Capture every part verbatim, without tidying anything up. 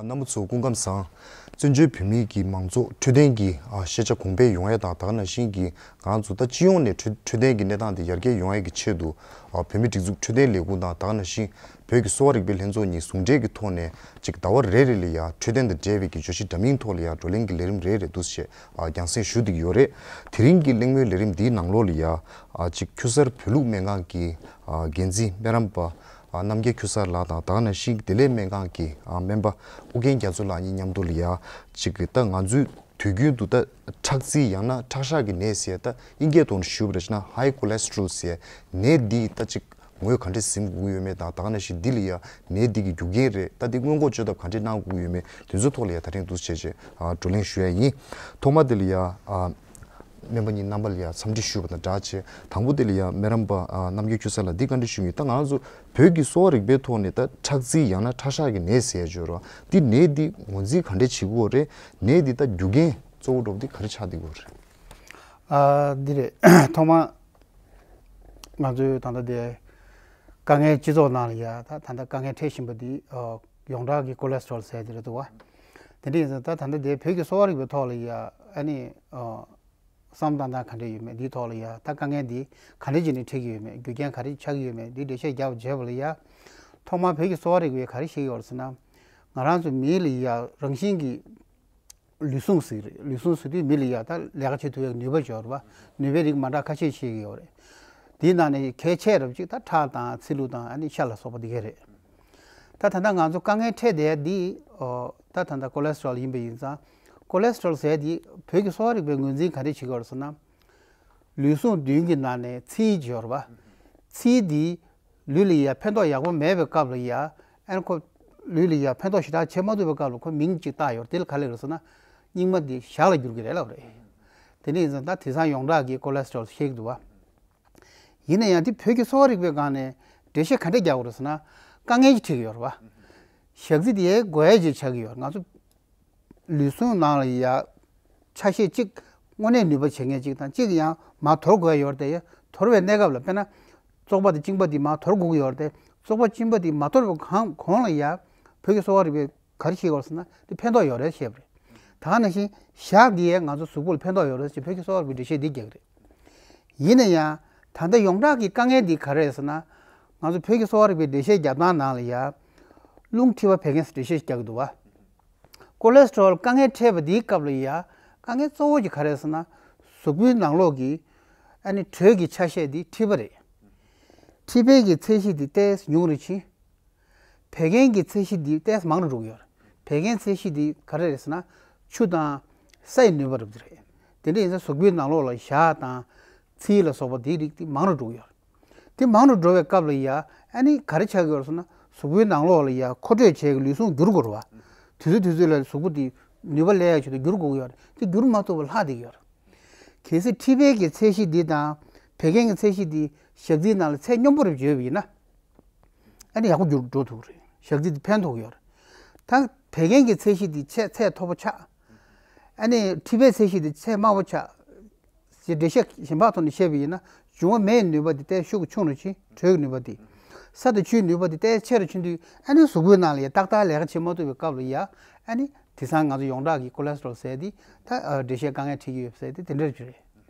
རྣམ་པ་ཚོ་སྐུ་ཁམས་བཟང་། བཙན་བྱོལ་བོད་མིའི་གི་མང་གཙོ་འཕྲོད་བསྟེན་གྱི་ཨ་ཤེས་བྱ་གོང་འཕེལ་ཡོང་ཡ་དང་། ད་ག་ནང་བཞིན་གྱི་ང་རང་ཚོ་ད་སྤྱི་ཡོངས་ནས་འཕྲོད་འཕྲོད་བསྟེན་གྱི་གནས་སྟངས་དེ་ཡར་རྒྱས་ཡོང་ཡ་གི་ཆེད་དུ། ཨ་བོད་མིའི་སྒྲིག་འཛུགས་འཕྲོད་བསྟེན་ལས་ཁུངས་དང་། ད་ག་ནང་བཞིན་བོད་ཀྱི་གསོ་བ་རིག་པའི་ལྷན་ཚོགས་གཉིས་ཟུང་འབྲེལ་གྱི་ཐོག་ནས་ཅིག་ཟླ་བ་རེ་རེ་ལ་ཡ་འཕྲོད་བསྟེན་དང་འབྲེལ་བའི་གི་བརྗོད་གཞི་འདྲ་མིན་ཐོག་ལ་ཡ་བགྲོ་གླེང་གི་ལས་རིམ་རེ་རེ་འདུག་སེ་ཨ་རྒྱང་སྲིང་ཞུ་བསྡད་ཀྱི་ཡོད་རེད། དེ་རིང་གི་གླེང་མོལ་ལས་རིམ་འདིའི་ནང་ལོགས་ལ་ཡ་ཨ་ཅིག་ཁྱུ་གསར་བོད་ལུགས་སྨན་ཁང་གི་ཨ་འགན་འཛིན་སྨན་རམས་པ་ཨ་རྣམ་རྒྱལ་ཁྱུ་གསར་ལགས་དང་། ད་ག་ནང་བཞིན་བདེ་ལེགས་སྨན་ཁང་གི་ཨ་སྨན་པ་ཨུ་རྒྱན་རྒྱ་མཚོ་ལགས་གཉིས་མཉམ་དུ་ལ་ཡ་ཅིག་གི་ད་ང་ཚོའི་དུས་རྒྱུན་དུ་ད་ཁྲག་རྩི་ཡང་ན་ཁྲག་ཤ་གི་ནད་ཟེར། ད་དབྱིན་སྐད་ཐོག་ནས་ཞུས་པ་རེད་ན་ཧའི་ཁོ་ལེ་སི་ཊོ་རོལ་ཟེར་ནད་འདི་ད་ཅིག་ངོས་ག་འདྲས་ཟིན་དགོས་ཀྱི་ཡོད་མེད་དང་། ད་ག་ནང་བཞིན་འདི་ལ་ཡ་ནད་འདི་གི་རྒྱུ་རྐྱེན་རེད། ད་འདི་སྔོན་འགོག་བཅོས་ཐབས་ག་འདྲས་གནང་དགོས་ཀྱི་ཡོད་མེད་དེ་ཚོའི་ཐོག་ལ་ཡ་ད་རིང་འདུག་སེ་བྱས་བྱས་ཨ་བགྲོ་གླེང་ཞུ་ཡ་ཡིན། ཐོག་མ་དེ་ལ་ཡ་ཨ་སྨན་པ་གཉིས་རྣམ་པ་ལ་ཡ་འཚམས་འདྲི་ཞུས་པ་དང་སྦྲགས་བྱས། དང་པོ་དེ་ལ་ཡ་སྨན་རམས་པ་ཨ་རྣམ་རྒྱལ་ཁྱུ་གསར་ལགས་འདི་བཀའ་འདྲི་ཞུ་གི་ཡིན། ད་ང་ཚོ་བོད་ཀྱི་གསོ་བ་རིག་པའི་ཐོག་ནས་ད་ཁྲག་རྩི་ཡང་ན་ཁྲག་ཤ་གི་ནད་ཟེར་ཡ་ཅིག་ཡོད་རེད་བ། འདི་ནད་འདི་ངོས་འཛིན་ག་འདྲས་བྱེད་དགོས་རེད། ནད་འདི་ད་རྒྱུ་རྐྱེན་གཙོ་བོ་འདྲ་པོ་འདི་ག་རེ་ཆགས་བསྡད་ཀྱི་ཡོད་རེད། ཨ་འདི་རེད། ཐོག་མ་ང་ཚོའི་ད་ལྟ་དེ་དཀའ་ངལ་སྤྱི་ཚོགས་ནང་ལ་ཡ་ད་ད་ལྟ་དཀའ་ངལ་འཕྲད་བཞིན་པ་འདི་ཨ་ཡོངས་གྲགས་ཀྱི་ཁོ་ལེ་སི་ཊོ་རོལ་ཟེར་དེ་རེད་འདུག་བ། དེ་འདྲ་ཡིན་ཙང་ད་ད་ལྟ་དེ་བོད་ཀྱི་གསོ་བ་རིག་པའི་ཐོག་ལ་ཡ་ཨ་ནི་ཨ་བསམ་བློ་བཏང་སྟངས་ག་འདྲ་ཡོད་མེད་འདིའི་ཐོག་ལ་ཡ། ད་དཀའ་ངལ་འདི་ག་འདྲ་བྱས་ནས་འཕྲད་ཀྱི་ཡོད་མེད། རྒྱུ་རྐྱེན་ག་རེ་ཆགས་ཀྱི་ཡོད་མེད་འདི་འགྲེལ་བཤད་རྒྱབ་བྱས་པ་ལ་ཡ། ཐོག་མར་བོད་ཀྱི་གསོ་བ་རིག་པས་ག་རེ་བཤད་ཀྱི་ཡོད་རེད་ཟེར་ན། ང་རང་ཚོ་མི་ལ་ཡ་རང་བཞིན་གྱི་ལུས་ཟུངས་ཟེར་གྱི་རེད། ལུས་ཟུངས་ཟེར་དུས་མི་ལ་ཡ་ད་ལས་ཀ་བྱེད་ཐུབ་པའི་ནུས་པ་ཅིག་ཡོད་རེད་བ། ནུས་པའི་རིགས་མ་འདྲ་ཁ་ཤས་བཤད་ཀྱི་ཡོད་རེད། དེའི་ནང་ནས་གལ་ཆེ་རབས་ཅིག་ད་ཁྲག་དང་ཚིལ་ལུ་དང་ཨ་ནི་ཤ་ལ་སོགས་པ་འདི་གས་རེད། ད་ད་ལྟ་ང་ཚོ་དཀའ་ངལ་འཕྲད་བསྡད་ཡ་འདི་ཨོ་ད་ད་ལྟ་ཁོ་ལེ་སི་ཊོ་རོལ་ཡིན་པ་ཡིན་ཙང་། ཁོ་ལེ་སི་ཊོ་རོལ་ཟེར་ཡ་འདི་བོད་ཀྱི་གསོ་བ་རིག་པས་ངོས་འཛིན་ག་རེ་བྱེད་ཀྱི་ཡོད་རེད་ཟེར་ན། ལུས་ཟུངས་བདུན་གྱི་ནང་ནས་ཚིལ་ཅིག་ཡོད་རེད་བ། ཚིལ་འདི་ལུས་ལ་ཡ་ཕན་ཐོགས་ཡག་པོ་མེད་པའི་སྐབས་ལ་ཡ། ཨ་ནི་ཁོ་ལུས་ལ་ཡ་ཕན་ཐོགས་ཞེ་དྲག་བྱེད་མ་ཐུབ་པའི་སྐབས་ལ་ཁོ་མིང་གཅིག་བཏགས་ཡོད་རེད། དེ་ལ་ག་རེ་ལབ་རེད་ཟེར་ན། སྙིགས་མ་འདི་ཞག་ལ་འགྱུར་གྱི་རེད་ལབ་རེད། དེ་འདྲ་ཡིན་ཙང་ད་དེང་སང་ཡོངས་གྲགས་ཀྱི་ཁོ་ལེ་སི་ཊོ་རོལ་བཤད་ཀྱི་འདུག་བ། ཡིན་ན་ཡང་དེ་བོད་ཀྱི་གསོ་བ་རིག་པའི་སྒང་ནས་འགྲེལ་བཤད་ག་འདྲ་རྒྱག་དགོས་རེད་ཟེར་ན། དཀའ་ངལ་ཅིག་འཕྲད་ཀྱི་ཡོད་རེད་བ། ཞག་རྩི་དེ་དགོས་ཡ་ཅིག་ཆགས་ཀྱི་ཡོད་རེད། ང་ཚོ་ལུས་ཟུངས་ནང་ལ་ཡ་ཆ་ཤས་གཅིག་དངོས་གནས་ནུས་པ་བྱེད་མཁན་གཅིག་དང་། གཅིག་ཡང་མར་དོར་དགོས་ཡ་ཡོད་རེད་དེ། དོར་བའི་གནས་སྐབས་ལ་དཔེར་ན་བཙོག་པ་དང་གཅིན་པ་དེ་མར་དོར་དགོས་ཀྱི་ཡོད་རེད་དེ། བཙོག་པ་གཅིན་པ་དེ་མ་དོར་བའི་གང་གོང་ལ་ཡ་བོད་ཀྱི་གསོ་བ་རིག་པས་ག་རེ་བཤད་ཀྱི་ཡོད་རེད་ཟེར་ན། དེ་ཕན་ཐོགས་ཡོད་རེད་བཤད་པ་རེད། ད་ག་ནང་བཞིན་ཞག་འདི་ཡས་ང་ཚོ་གཟུགས་པོ་ལ་ཕན་ཐོགས་ཡོད་རེད་ཅེས་བོད་ཀྱི་གསོ་བ་རིག་པའི་འགྲེལ་བཤད་འདི་རྒྱག་གི་རེད། ཡིན་ན་ཡང་ད་ལྟ་ཡོངས་གྲགས་ཀྱི་དཀའ་ངལ་འདི་ག་རེ་རེད་ཟེར་ན། ང་ཚོ་བོད་ཀྱི་གསོ་བ་རིག་པའི་འགྲེལ་བཤད་རྒྱབ་སྟངས་ནང་ལ་ཡ། རླུང་མཁྲིས་པ་བད་ཀན་ཟེར་འགྲེལ་བཤད་ཞིག་རྒྱག་གི་འདུག་བ། ཁོ་ལེ་སི་ཊོ་རོལ་དཀའ་ངལ་འཕྲད་པ་འདིའི་སྐབས་ལ་ཡ། དཀའ་ངལ་གཙོ་བོ་གཅིག་ག་རེ་རེད་ཟེར་ན། གཟུགས་པོའི་ནང་ལོགས་ཀྱི་ཨ་ནི་དྲོད་ཀྱི་ཆ་ཤས་འདི་མཁྲིས་པ་རེད། མཁྲིས་པའི་གི་ཚད་གཞི་འདི་ཏོག་ཙམ་ཉུང་རུ་ཕྱིན། བད་ཀན་གྱི་ཚད་གཞི་འདི་ཏོག་ཙམ་མང་རུ་འགྲོ་གི་ཡོད་རེད། བད་ཀན་ཚད་གཞི་འདི་ག་རེ་རེད་ཟེར་ན། ཆུ་དང་སའི་ནུས་པ་རེད་པ། དེ་རེད། དེ་འདྲ་ཡིན་ཙང་གཟུགས་པོའི་ནང་ལོགས་ལ་ཞག་དང་ཚིལ་ལ་སོགས་པ་དེའི་རིགས་དེ་མང་རུ་འགྲོ་གི་ཡོད་རེད། དེ་མང་རུ་འགྲོ་བའི་སྐབས་ལ་ཡ། ཨ་ནི་ག་རེ་ཆགས་ཀྱི་ཡོད་རེད་ཟེར་ན། གཟུགས་པོའི་ནང་ལོགས་ལ་ཡ་མཁོ་སྤྲོད་བྱེད་ཀྱི་ལུས་ཟུངས་འགྱུར་དགོས་རེད་བ། དུས་ཚོད་དུས་ཚོད་ལ་གཟུགས་པོ་དེ་ནུས་པ་སླེབས་ཡ་ཆེད་དུ་འགྱུར་དགོས་ཀྱི་ཡོད་རེད། དེ་འགྱུར་མ་ཐུབ་པར་ལྷག་བསྡད་ཀྱི་ཡོད་རེད། གལ་སྲིད་མཁྲིས་པའི་གི་ཚད་གཞི་འདི་དང་བད་ཀན་གྱི་ཚད་གཞི་འདི་ཞག་རྩིའི་ནང་ལ་ཚད་སྙོམས་པོར་བརྗོད་པ་ཡིན་ན། ཨ་ནི་ཡག་པོ་འགྱུར་འགྲོ་ཐུབ་ཀྱི་རེད། ཞག་རྩི་འདི་ཕན་ཐོགས་ཀྱི་ཡོད་རེད། ད་བད་ཀན་གྱི་ཚད་གཞི་འདི་ཚད་ཚད་མཐོ་པོ་ཆགས། ཨ་ནི་མཁྲིས་པའི་ཚད་གཞི་འདི་ཚད་དམའ་པོ་ཆགས། ཞེས་འགྲེལ་བཤད་གཞན་པ་ཐོག་ནས་བཤད་པ་ཡིན་ན། འབྱུང་བ་མེའི་ནུས་པ་འདི་ཏོག་ཙམ་ཤུགས་ཆུང་རུ་ཕྱིན། དྲོད་ཀྱི་ནུས་པ་འདི། ས་དང་ཆུའི་ནུས་པ་འདི་ཏོག་ཙམ་ཆེ་རུ་ཕྱིན་དུས། ཨ་ནི་གཟུགས་པོའི་ནང་ལ་ཡ་ཏག་ཏག་ལས་ཀ་བྱེད་མ་ཐུབ་པའི་སྐབས་ལ་ཡ། ཨ་ནི་དེང་སང་ང་ཚོ་ཡོངས་གྲགས་ཀྱི་ཁོ་ལེ་སི་ཊོ་རོལ་ཟེར་དེ། ད་ཨ་འགྲེལ་བཤད་དཀའ་ངལ་འཕྲད་ཀྱི་ཡོད་ཟེར་དེ་དེ་འདྲ་ཅིག་རེད།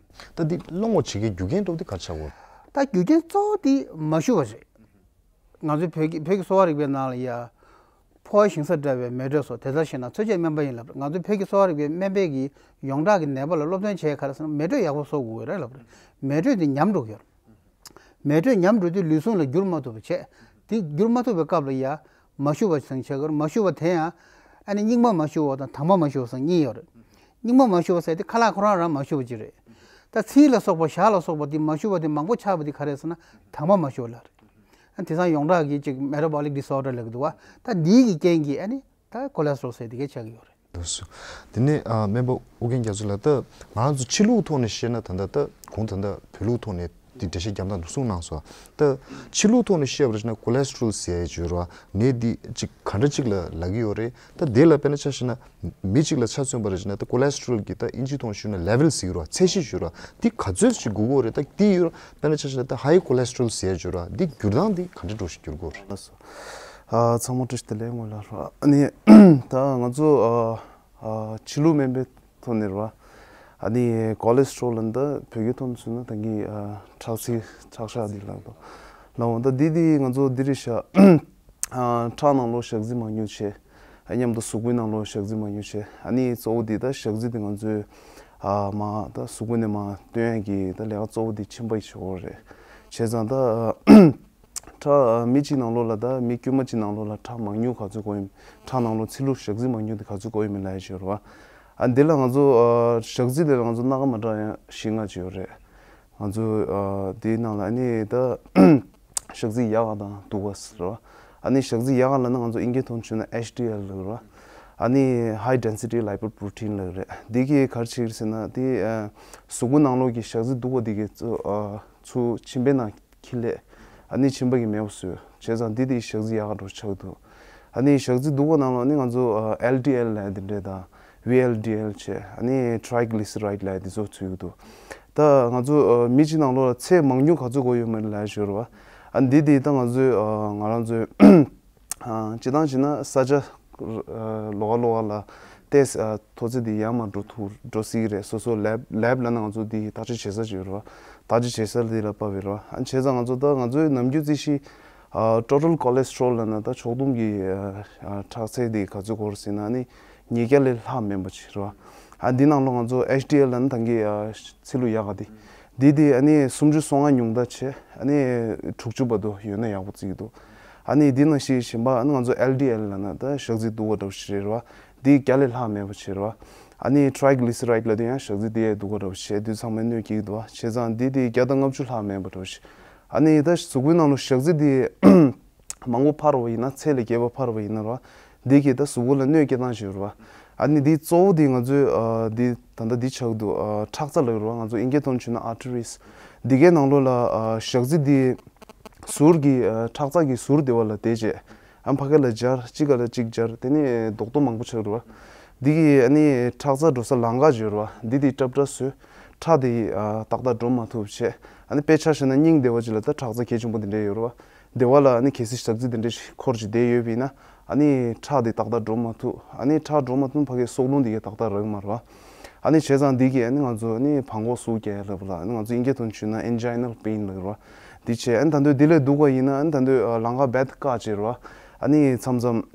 ད་འདི་སློང་བ་བྱེད་ཀྱི་རྒྱུ་རྐྱེན་འདྲ་པོ་འདི་ག་རེ་ཆགས་ཀྱི་ཡོད་རེད། ད་རྒྱུ་རྐྱེན་གཙོ་བོ་འདི་མ་ཞུ་བ་རེད། ང་ཚོའི་བོད་ཀྱི་བོད་ཀྱི་གསོ་བ་རིག་པའི་ནང་ལ་ཡ། ཕོ་བ་ཞིང་ས་འདྲ་བའི་མེ་དྲོད་གསོ། དེ་ལྟར་ཞེ་ན་འཚོ་བྱེད་སྨན་པ་ཡིན་ལབ་རེད། ང་ཚོའི་བོད་ཀྱི་གསོ་བ་རིག་པའི་སྨན་པའི་གི་ཡོངས་གྲགས་ཀྱི་ནད་པ་ལ་སློབ་སྟོན་བྱས་ག་རེ་ཟེར་ན། མེ་དྲོད་ཡག་པོ་གསོ་དགོས་ཀྱི་རེད་ལབ་རེད། མེ་དྲོད་འདི་ཉམས་འགྲོ་གི་ཡོད་རེད། མེ་དྲོད་ཉམས་འགྲོ་དུས་ལུས་ཟུངས་ལ་འགྱུར་མ་ཐུབ་པ་བྱས། དེ་འགྱུར་མ་ཐུབ་པའི་སྐབས་ལ་ཡ། མ་ཞུ་བ་ཟེར་བྱས་ཀྱི་རེད། མ་ཞུ་བ་དེ་ཡང་། ཨ་ནི་སྙིགས་མ་མ་ཞུ་བ་དང་དྭངས་མ་མ་ཞུ་བ་ཟེར་གཉིས་ཡོད་རེད། སྙིགས་མ་མ་ཞུ་བ་ཟེར་དེ་ཁ་ལག་ཁོ་རང་རང་མ་ཞུ་བ་ཅིག་རེད། ད་ཚིལ་ལ་སོགས་པ་ཞག་ལ་སོགས་པ་དེ་མ་ཞུ་བ་དེ་མང་པོ་ཆགས་པ་དེ་ག་རེ་ཟེར་ན། དྭངས་མ་མ་ཞུ་བ་ལ་རེད། ཨ་དེང་སང་ཡོངས་གྲགས་ཀྱི་ཅིག་མེ་ཊ་བོ་ལིག་ཌི་སོར་ཌར་ལབ་ཀྱི་འདུག་བ། ད་འདིའི་གི་རྐྱེན་གྱིས་ཨ་ནི་ད་ཁོ་ལེ་སི་ཊོ་རོལ་ཟེར་དེ་གས་ཆགས་ཀྱི་ཡོད་རེད། འདུག་སེ། དེ་ནས་ཨ་སྨན་པ་ཨོ་རྒྱན་རྒྱ་མཚོ་ལགས། ད་ང་རང་ཚོ་ཕྱི་ལུགས་ཐོག་ནས་བཤད་ན། ད་ལྟ་ད་གོང་ད་ལྟ་བོད་ལུགས་ཐོག་ནས་དེ་འགྲེལ་བཤད་རྒྱབ་སྟངས་འདུག་གསུངས་གནང་སོང་། ད་ཕྱི་ལུགས་ཐོག་ནས་བཤད་པ་རེད་ན། ཁོ་ལེ་སི་ཊོ་རོལ་ཟེར་ཡ་ཅིག་ཡོད་རེད་བ། ནད་འདི་ཅིག་ག་འདྲ་ཅིག་ལ་ལབ་ཀྱི་ཡོད་རེད། ད་དེ་ལ་དཔེར་ན་ཆ་བཞག་ན། མི་གཅིག་ལ་ཆ་མཚོན་པ་རེད་ན། ད་ཁོ་ལེ་སི་ཊོ་རོལ་གྱི་ད་ཨིན་ཇིའི་ཐོག་ཞུས་ན་ལེ་ཝེལ་ཟེར་གྱི་རེད་བ། ཚད་གཞི་ཞུ་རེད་བ། འདི་ག་ཚོད་ཅིག་དགོས་ཀྱི་ཡོད་རེད། ད་འདི་ཡོད་རེད། དཔེར་ན་ཆ་བཞག་ན་ད་ཧའི་ཁོ་ལེ་སི་ཊོ་རོལ་ཟེར་ཡ་ཅིག་ཡོད་རེད་བ། འདི་འགྱུར་སྟངས་འདི་ག་འདྲ་འདྲ་ཞིག་འགྱུར་དགོས་རེད། ལགས་སོ། ཨ། ཚང་མ་བཀྲ་ཤིས་བདེ་ལེགས། སྔོན་ལ་ར། ཨ་ནི་ད་ང་ཚོ་ཨ་ཨ་ཕྱི་ལུགས་སྨན་པའི་ཐོག་ནས་ར། ཨ་ནི་ཀོ་ལེ་སི་ཊོ་རོལ་ལབ་ན་ད་བོད་སྐད་ཐོག་ནས་མཚོན་ན་ད་གིན་ཨ་ཁྲག་ཚིལ་ཁྲག་ཤ་འདི་ལབ་དོ། ལབ་འོང་། ད་འདི་འདི་ང་ཚོ་འདི་རེད་ཤག་ཨ་ཁྲག་ནང་ལོགས་ཞག་རྫི་མང་ཉུང་བྱས། ཨ་མཉམ་དུ་གཟུགས་པོའི་ནང་ལོགས་ཞག་རྫི་མང་ཉུང་བྱས། ཨ་ནི་གཙོ་བོ་འདི་ད་ཞག་རྫི་འདི་ང་ཚོའི་ཨ་མ་ད་གཟུགས་པོ་ནས་མ་བཏོན་ཡག་གི་ད་ལས་ཀ་གཙོ་བོ་འདི་མཆིན་པ་ཡི་ཆོག་རེད། བྱས་ཙང་ད་ཁྲག་མི་གཅིག་ནང་ལོགས་ལ་ད་མི་དཀྱུས་མ་གཅིག་ནང་ལོགས་ལ་ཁྲག་མང་ཉུང་ག་ཚོད་དགོས་ཡིན། ཁྲག་ནང་ལོགས་ཚིལ་ལུ་ཞག་རྫི་མང་ཉུང་དེ་ག་ཚོད་དགོས་ཡིན་མིན་ལབ་ཡ་ཅིག་ཡོད་རེད་བ། ཨ་འདི་ལ་ང་ཚོ་ཨ་ཞག་རྫི་དེ་ལ་ང་ཚོ་སྣ་ཁ་མ་འདྲ་ཡང་བཞི་ལྔ་ཅིག་ཡོད་རེད། ང་ཚོ་ཨ་དེའི་ནང་ལ་ཨ་ནི་ད་ཞག་རྫི་ཡག་ག་དང་སྡུག་ག་ཟེར་བ། ཨ་ནི་ཞག་རྫི་ཡག་ག་ལབ་ན་ང་ཚོ་ཨིན་སྐད་ཐོག་བྱུང་ན་ཨེཆ་ཌི་ཨེལ་ལབ་ར། ཨ་ནི་high density lipoprotein ལབ་རེད། འདི་གིས་ག་རེ་བྱེད་ཀྱི་རེད་ཟེར་ན་དེ་ཨ་གཟུགས་པོ་ནང་ལོགས་ཀྱི་ཞག་རྫི་སྡུག་པ་འདི་གིས་ཚུར་ཨ་ཚུར་མཆིན་པའི་ནང་འཁྱེར་སླེབས། ཨ་ནི་མཆིན་པ་གིས་མེད་པ་བཟོས། བྱས་ཙང་འདི་དེ་ཞག་རྫི་ཡག་ག་འགྲོ་ཆགས་འདུག་ཨ་ནི་ཞག་རྫི་སྡུག་པ་ནང་ལོགས་ནི་ང་ཚོ་ཨ་ཨེལ་ཌི་ཨེལ་ལབ་ཡ་དེ་འདྲས་དང་། ཝི་ཨེལ་ཌི་ཨེལ་བྱས། ཨ་ནི་ཊི་རའི་གི་ལི་སི་རའི་ཌི་ལབ་ཡ་དེ་ཚོ་ཚུད་ཀྱི་འདུག་ད་ང་ཚོ་ཨ་མི་གཅིག་ནང་ལོགས་ལ་ཚད་མང་ཉུང་ག་ཚོད་དགོས་ཡོད་མེད་ལབ་ཡ་ཞོར་བ། ཨ་འདི་དེ་ད་ང་ཚོའི་ཨ་ང་རང་ཚོའི་ཨ་སྤྱིར་བཏང་བྱས་ན་ས་ཆ་ཨ་ལོགས་ཀ་ལོགས་ཀ་ལ་ཏེས་ཨ་མཐོ་ཚད་དེ་ཡར་མར་འགྲོ་ཐུབ་འགྲོ་སྲིད་ཀྱི་རེད། སོ་སོ་ལེབ་ལེབ་ལབ་ན་ང་ཚོ་དེ་བརྟག་དཔྱད་བྱེད་ས་ཅིག་ཡོད་རེད་བ། བརྟག་དཔྱད་བྱེད་ས་དེ་ལ་དཔག་པའི་རེད་བ། ཨ་བྱས་ཙང་ང་ཚོ་ད་ང་ཚོའི་ནམ་རྒྱུན་རྩིས་གཞི་ཨ་ཊོ་ཊལ་ཀོ་ལེ་སི་ཊོ་རོལ་ལབ་ན་ད་ཕྱོགས་བསྡོམས་ཀྱི་ཨ་ཨ་ཁྲག་ཚད་དེ་ག་ཚོད་དགོས་རེད་ཟེར་ན་ཨ་ནི་ཉིས་བརྒྱ་ལས་ལྷག་མིན་པ་ཅིག་རེད་བ། ཨ་འདི་ནང་ལོགས་ང་ཚོ་ཨེཆ་ཌི་ཨེལ་ལབ་ན་ད་གིན་ཨ་ཚིལ་ལུ་ཡག་ག་དེ། འདི་དེ་ཨ་ནི་སུམ་ཅུ་སོ་ལྔ་ཉུང་མཐའ་བྱས། ཨ་ནི་དྲུག་ཅུ་བར་དུ་ཡོད་ན་ཡག་པོ་བརྩི་གི་འདུག་ཨ་ནི་འདི་ནང་བཞིན་གཞན་པ་ཨ་ནི་ང་ཚོ་ཨེལ་ཌི་ཨེལ་ལབ་ན་ད་ཞག་རྫི་སྡུག་པ་འདྲ་བོ་ཞིག་རེད་བ། འདི་བརྒྱ་ལས་ལྷག་མེད་པ་ཞིག་རེད་བ། ཨ་ནི་ཊི་རའི་གི་ལི་སི་རའི་ཌི་ལབ་དུས་ཡང་ཞག་རྫི་འདི་ཡང་སྡུག་པ་འདྲ་བོ་ཞིག་རེད། དུས་ཚང་མས་གནོད་སྐྱེལ་གྱི་འདུག་བ། བྱས་ཙང་འདི་དེ་བརྒྱ་དང་ལྔ་བཅུ་ལྷག་མེད་པ་འདྲ་བོ་ཞིག་ཨ་ནི་ད་གཟུགས་པོའི་ནང་ལ་ཞག་རྫི་འདི་མང་པོ་འཕར་བ་ཡིན་ན། ཚད་ལས་བརྒལ་བ་འཕར་བ་ཡིན་ན་ར། འདི་གིས་ད་གཟུགས་པོ་ལ་གནོད་སྐྱེལ་སྟངས་ཤིག་ཡོད་རེད་བ། ཨ་ནི་འདི་གཙོ་བོ་འདི་ང་ཚོའི་ཨ་འདི་ད་ལྟ་འདི་ཆགས་འདུག་ཨ་ཁྲག་རྩ་ལབ་ཀྱི་རེད་བ། ང་ཚོ་ཨིན་སྐད་ཐོག་ནས་བྱུང་ན་ཨར་ཊི་རིས། འདི་གའི་ནང་ལོགས་ལ་ཨ་ཞག་རྫི་འདི་ཟུར་གྱི་ཨ་ཁྲག་རྩ་གི་ཟུར་དེ་བ་ལ་དེ་བྱས། ཨ་ཕ་གི་ལ་སྦྱར། གཅིག་ག་ལ་གཅིག་སྦྱར། དེ་ནས་རྡོག་རྡོག་མང་པོ་ཆགས་འགྲོ་བ། འདི་གིས་ཨ་ནི་ཁྲག་རྩ་འགྲོ་ས་ལམ་ཁ་ཅིག་ཡོད་རེད་བ། འདི་དེ་ཀྲབ་ཀྲབ་བཟོས། ཁྲག་དེ་ཨ་ཏག་ཏག་འགྲོ་མ་ཐུབ་བྱས། ཨ་ནི་དཔེ་ཆ་བཞག་ན་སྙིང་དེ་བ་ཅིག་ལ་ད་ཁྲག་རྩ་གལ་ཆེན་པོ་དེ་འདྲས་ཡོད་རེད་བ། དེ་བ་ལ་ཨ་ནི་གལ་སྲིད་ཞག་རྫི་དེ་འདྲས་ཞིག་འཁོར་ཅིག་བསྡད་ཡོད་པ་ཡིན་ན། ཨ་ནི་ཁྲག་དེ་ཏག་ཏག་འགྲོ་མ་ཐུབ། ཨ་ནི་ཁྲག་འགྲོ་མ་ཐུབ་ཕ་གིའི་སྲོག་རླུང་དེ་གས་ཏག་ཏག་རག་མ་རེད་བ། ཨ་ནི་བྱས་ཙང་འདི་གིས་ཨ་ནི་ང་ཚོ་ཨ་ནི་བྲང་ཁོག་ཟུག་རྒྱག་ལབ་ལ། ཨ་ནི་ང་ཚོ་ཨིན་སྐད་ཐོག་ནས་བྱུང་ན་ཨིན་ཇི་ནལ་པེན་ལབ་རེད་བ། འདི་བྱས། ཨ་ནི་ད་དུང་དེ་ལས་སྡུག་པ་ཡིན་ན། ཨ་ནི་ད་དུང་ཨ་ལམ་ཁ་རྦད་བཀག་བྱས་རེད་བ། ཨ་ནི་མཚམས་མཚམས་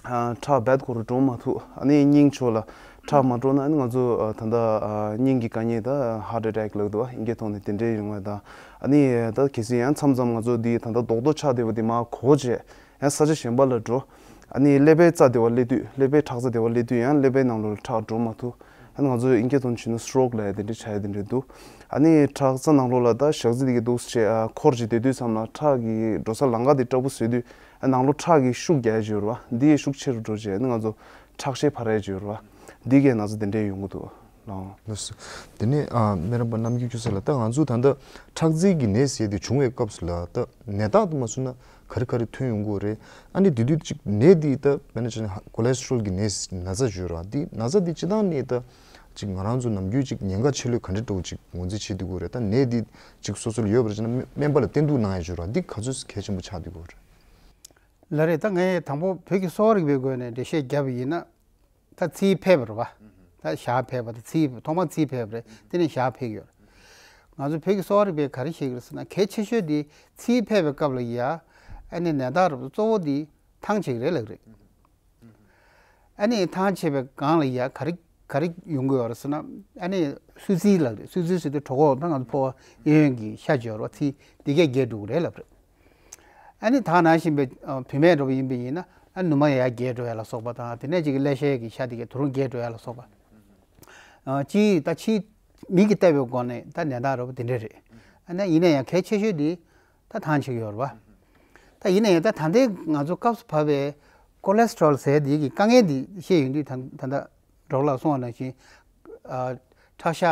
ཨ་ཁྲག་རྦད་ཁོ་རང་འགྲོ་མ་ཐུབ། ཨ་ནི་སྙིང་ཕྱོགས་ལ་ཁྲག་མ་འགྲོ་ན་ཨ་ནི་ང་ཚོ་ཨ་ད་ལྟ་ཨ་སྙིང་གི་དཀའ་ངལ་ད་ཧར་ཊི་ཨེ་ཊེག་ལབ་འདུག་བ། ཨིན་སྐད་ཐོག་ནས་དེ་འདྲའི་ཡོང་བ་དང་། ཨ་ནི་ད་གལ་སྲིད་ཡང་མཚམས་མཚམས་ང་ཚོ་འདི་ད་ལྟ་རྡོག་རྡོག་ཆགས་བསྡད་པ་འདི་མར་གོག་བྱས། ཡང་ས་ཆ་གཞན་པ་ལ་འགྲོ། ཨ་ནི་ཀླད་པའི་རྩ་དེ་བ་སླེབས་དུས། ཀླད་པའི་ཁྲག་རྩ་དེ་བ་སླེབས་དུས་ཡང་ཀླད་པའི་ནང་ལོགས་ལ་ཁྲག་འགྲོ་མ་ཐུབ། ཨ་ནི་ང་ཚོ་ཨིན་སྐད་ཐོག་ནས་བྱུང་ན་སི་ཊོག་ལབ་ཡ་དེ་འདྲ་བྱ་ཡ་དེ་འདྲ་འདུག་ཨ་ནི་ཁྲག་རྩ་ནང་ལོགས་ལ་ད་ཞག་རྫི་དེ་གས་འདུག་སེ་བྱས་ཨ་འཁོར་ཅིག་བསྡད་དུས་ཙམ་ལ་ཁྲག་གི་འགྲོ་ས་ལམ་ཁ་དེ་ཀྲབ་པོ་བཟོས་དུས། ཨ་ནང་ལོགས་ཁྲག་གི་ཤུགས་རྒྱག་ཡ་ཅིག་ཡོད་རེད་བ། འདི་ཡི་ཤུགས་ཆེ་རུ་འགྲོ་བྱས་ཨ་ནི་ང་ཚོ་ཁྲག་ཤེད་འཕར་ཡ་ཅིག་ཡོད་རེད་བ། འདི་གས་ན་ཚ་དེ་འདྲ་ཡོང་གི་འདུག་ལགས། ལགས་སོ། དེ་ནས་ཨ་སྨན་རམས་པ་རྣམ་རྒྱལ་ཁྱུ་ཚོ་ལགས། ད་ང་ཚོ་ད་ལྟ་ཁྲག་རྩའི་གི་ནད་ཟེར་དེ་བྱུང་བའི་སྐབས་སུ་ལ་ད་ནད་རྟགས་དུ་མ་སོང་ན་ག་རེ་ག་རེ་ཐོན་ཡོང་གི་ཡོད་རེད། ཨ་ནི་དེ་དུས་ཅིག་ནད་འདི་ད་དཔེར་ན་ཆ་ནས་ཀོ་ལེ་སི་ཊོ་རོལ་གི་ནད་ཟེར་ན་ཚ་ཅིག་ཡོད་རེད་བ། འདི་ན་ཚ་འདི་སྤྱིར་བཏང་ནས་ད་ཅིག་ང་རང་ཚོ་ནམ་རྒྱུན་ཅིག་ཉེན་ཁ་ཆེ་ལོས་ག་འདྲ་འདྲ་བོ་ཅིག་ངོས་འཛིན་བྱེད་སྡོད་ཀྱི་ཡོད་རེད། ད་ནད་འདི་ཅིག་སོ་སོ་ལ་ཡོད་པ་རེད་ཅེ་ན་སྨན་པ་ལ་བསྟེན་གཏུག་གནང་ཡ་ཅིག་ཡོད་རེད་བ། འདི་ག་ཚོད་གལ་ཆེན་པོ་ཆགས་སྡོད་ཀྱི་ཡོད་རེད། ལགས་རེད། ད་ངས་དང་པོ་བོད་ཀྱི་གསོ་བ་རིག་པའི་སྒོ་ནས་འགྲེལ་བཤད་བརྒྱབ་པ་ཡིན་ན། ད་ཚིལ་ཕལ་པ་རེད་བ། ད་ཞག་ཕལ་པ་དང་ཚིལ། ཐོག་མར་ཚིལ་ཕལ་པ་རེད། དེ་ནས་ཞག་ཕལ་གྱི་ཡོད་རེད། ང་ཚོ་བོད་ཀྱི་གསོ་བ་རིག་པས་ག་རེ་བཤད་ཀྱི་རེད་ཟེར་ན། གལ་ཆེ་ཤོས་དེ་ཚིལ་ཕལ་པའི་སྐབས་ལ་ཡ། ཨ་ནི་ནད་རྟགས་རབ་གཙོ་བོ་དེ་ཐང་ཆད་ཀྱི་རེད་ལབ་ཀྱི་རེད། ཨ་ནི་ཐང་ཆད་པའི་སྒང་ལ་ཡ་ག་རེ་ག་རེ་ཡོང་གི་ཡོད་རེད་ཟེར་ན། ཨ་ནི་བསིལ་ཚིལ་ལབ་ཀྱི་རེད། བསིལ་ཚིལ་ཟེར་དུས་གྲོད་ཁོག་ད་ང་ཚོ་ཕོ་བ་གཡས་གཡོན་གྱི་ཤ་ཅིག་ཡོད་རེད་བ། ཚིལ་འདི་གས་རྒྱས་འགྲོ་གི་རེད་ལབ་རེད། ཨ་ནི་ད་ནང་བཞིན་པའི་ཨ་བུད་མེད་འདྲ་པོ་ཡིན་པ་ཡིན་ན། ཨ་ནུ་མ་ཡར་རྒྱས་འགྲོ་ཡ་ལ་སོགས་པ་དང་། དེ་ནས་ཅིག་ཀླད་ཤའི་གི་ཤ་དེ་གས་དོ་རུང་རྒྱས་འགྲོ་ཡ་ལ་སོགས་པ། ཨ་སྤྱིའི་ད་ཕྱིའི་མིག་གིས་བལྟས་པའི་སྒོ་ནས་ད་ནད་རྟགས་འདྲ་པོ་དེ་འདྲ་རེད། ཨ་ནི་ཡིན་ན་ཡང་གལ་ཆེ་ཤོས་དེ་ད་ཐང་ཆད་ཀྱི་ཡོད་རེད་བ། ད་ཡིན་ན་ཡང་ད་ད་ལྟའི་ང་ཚོ་སྐབས་སུ་བབས་པའི་ཀོ་ལེ་སི་ཊོ་རོལ་ཟེར་དེ་གི་དཀའ་ངལ་དེ་བཤད་ཡོང་དུས། ད་ད་ལྟ་ཌོག་ལགས་གསུངས་པ་ནང་བཞིན། ཨ་ཁྲག་ཤ་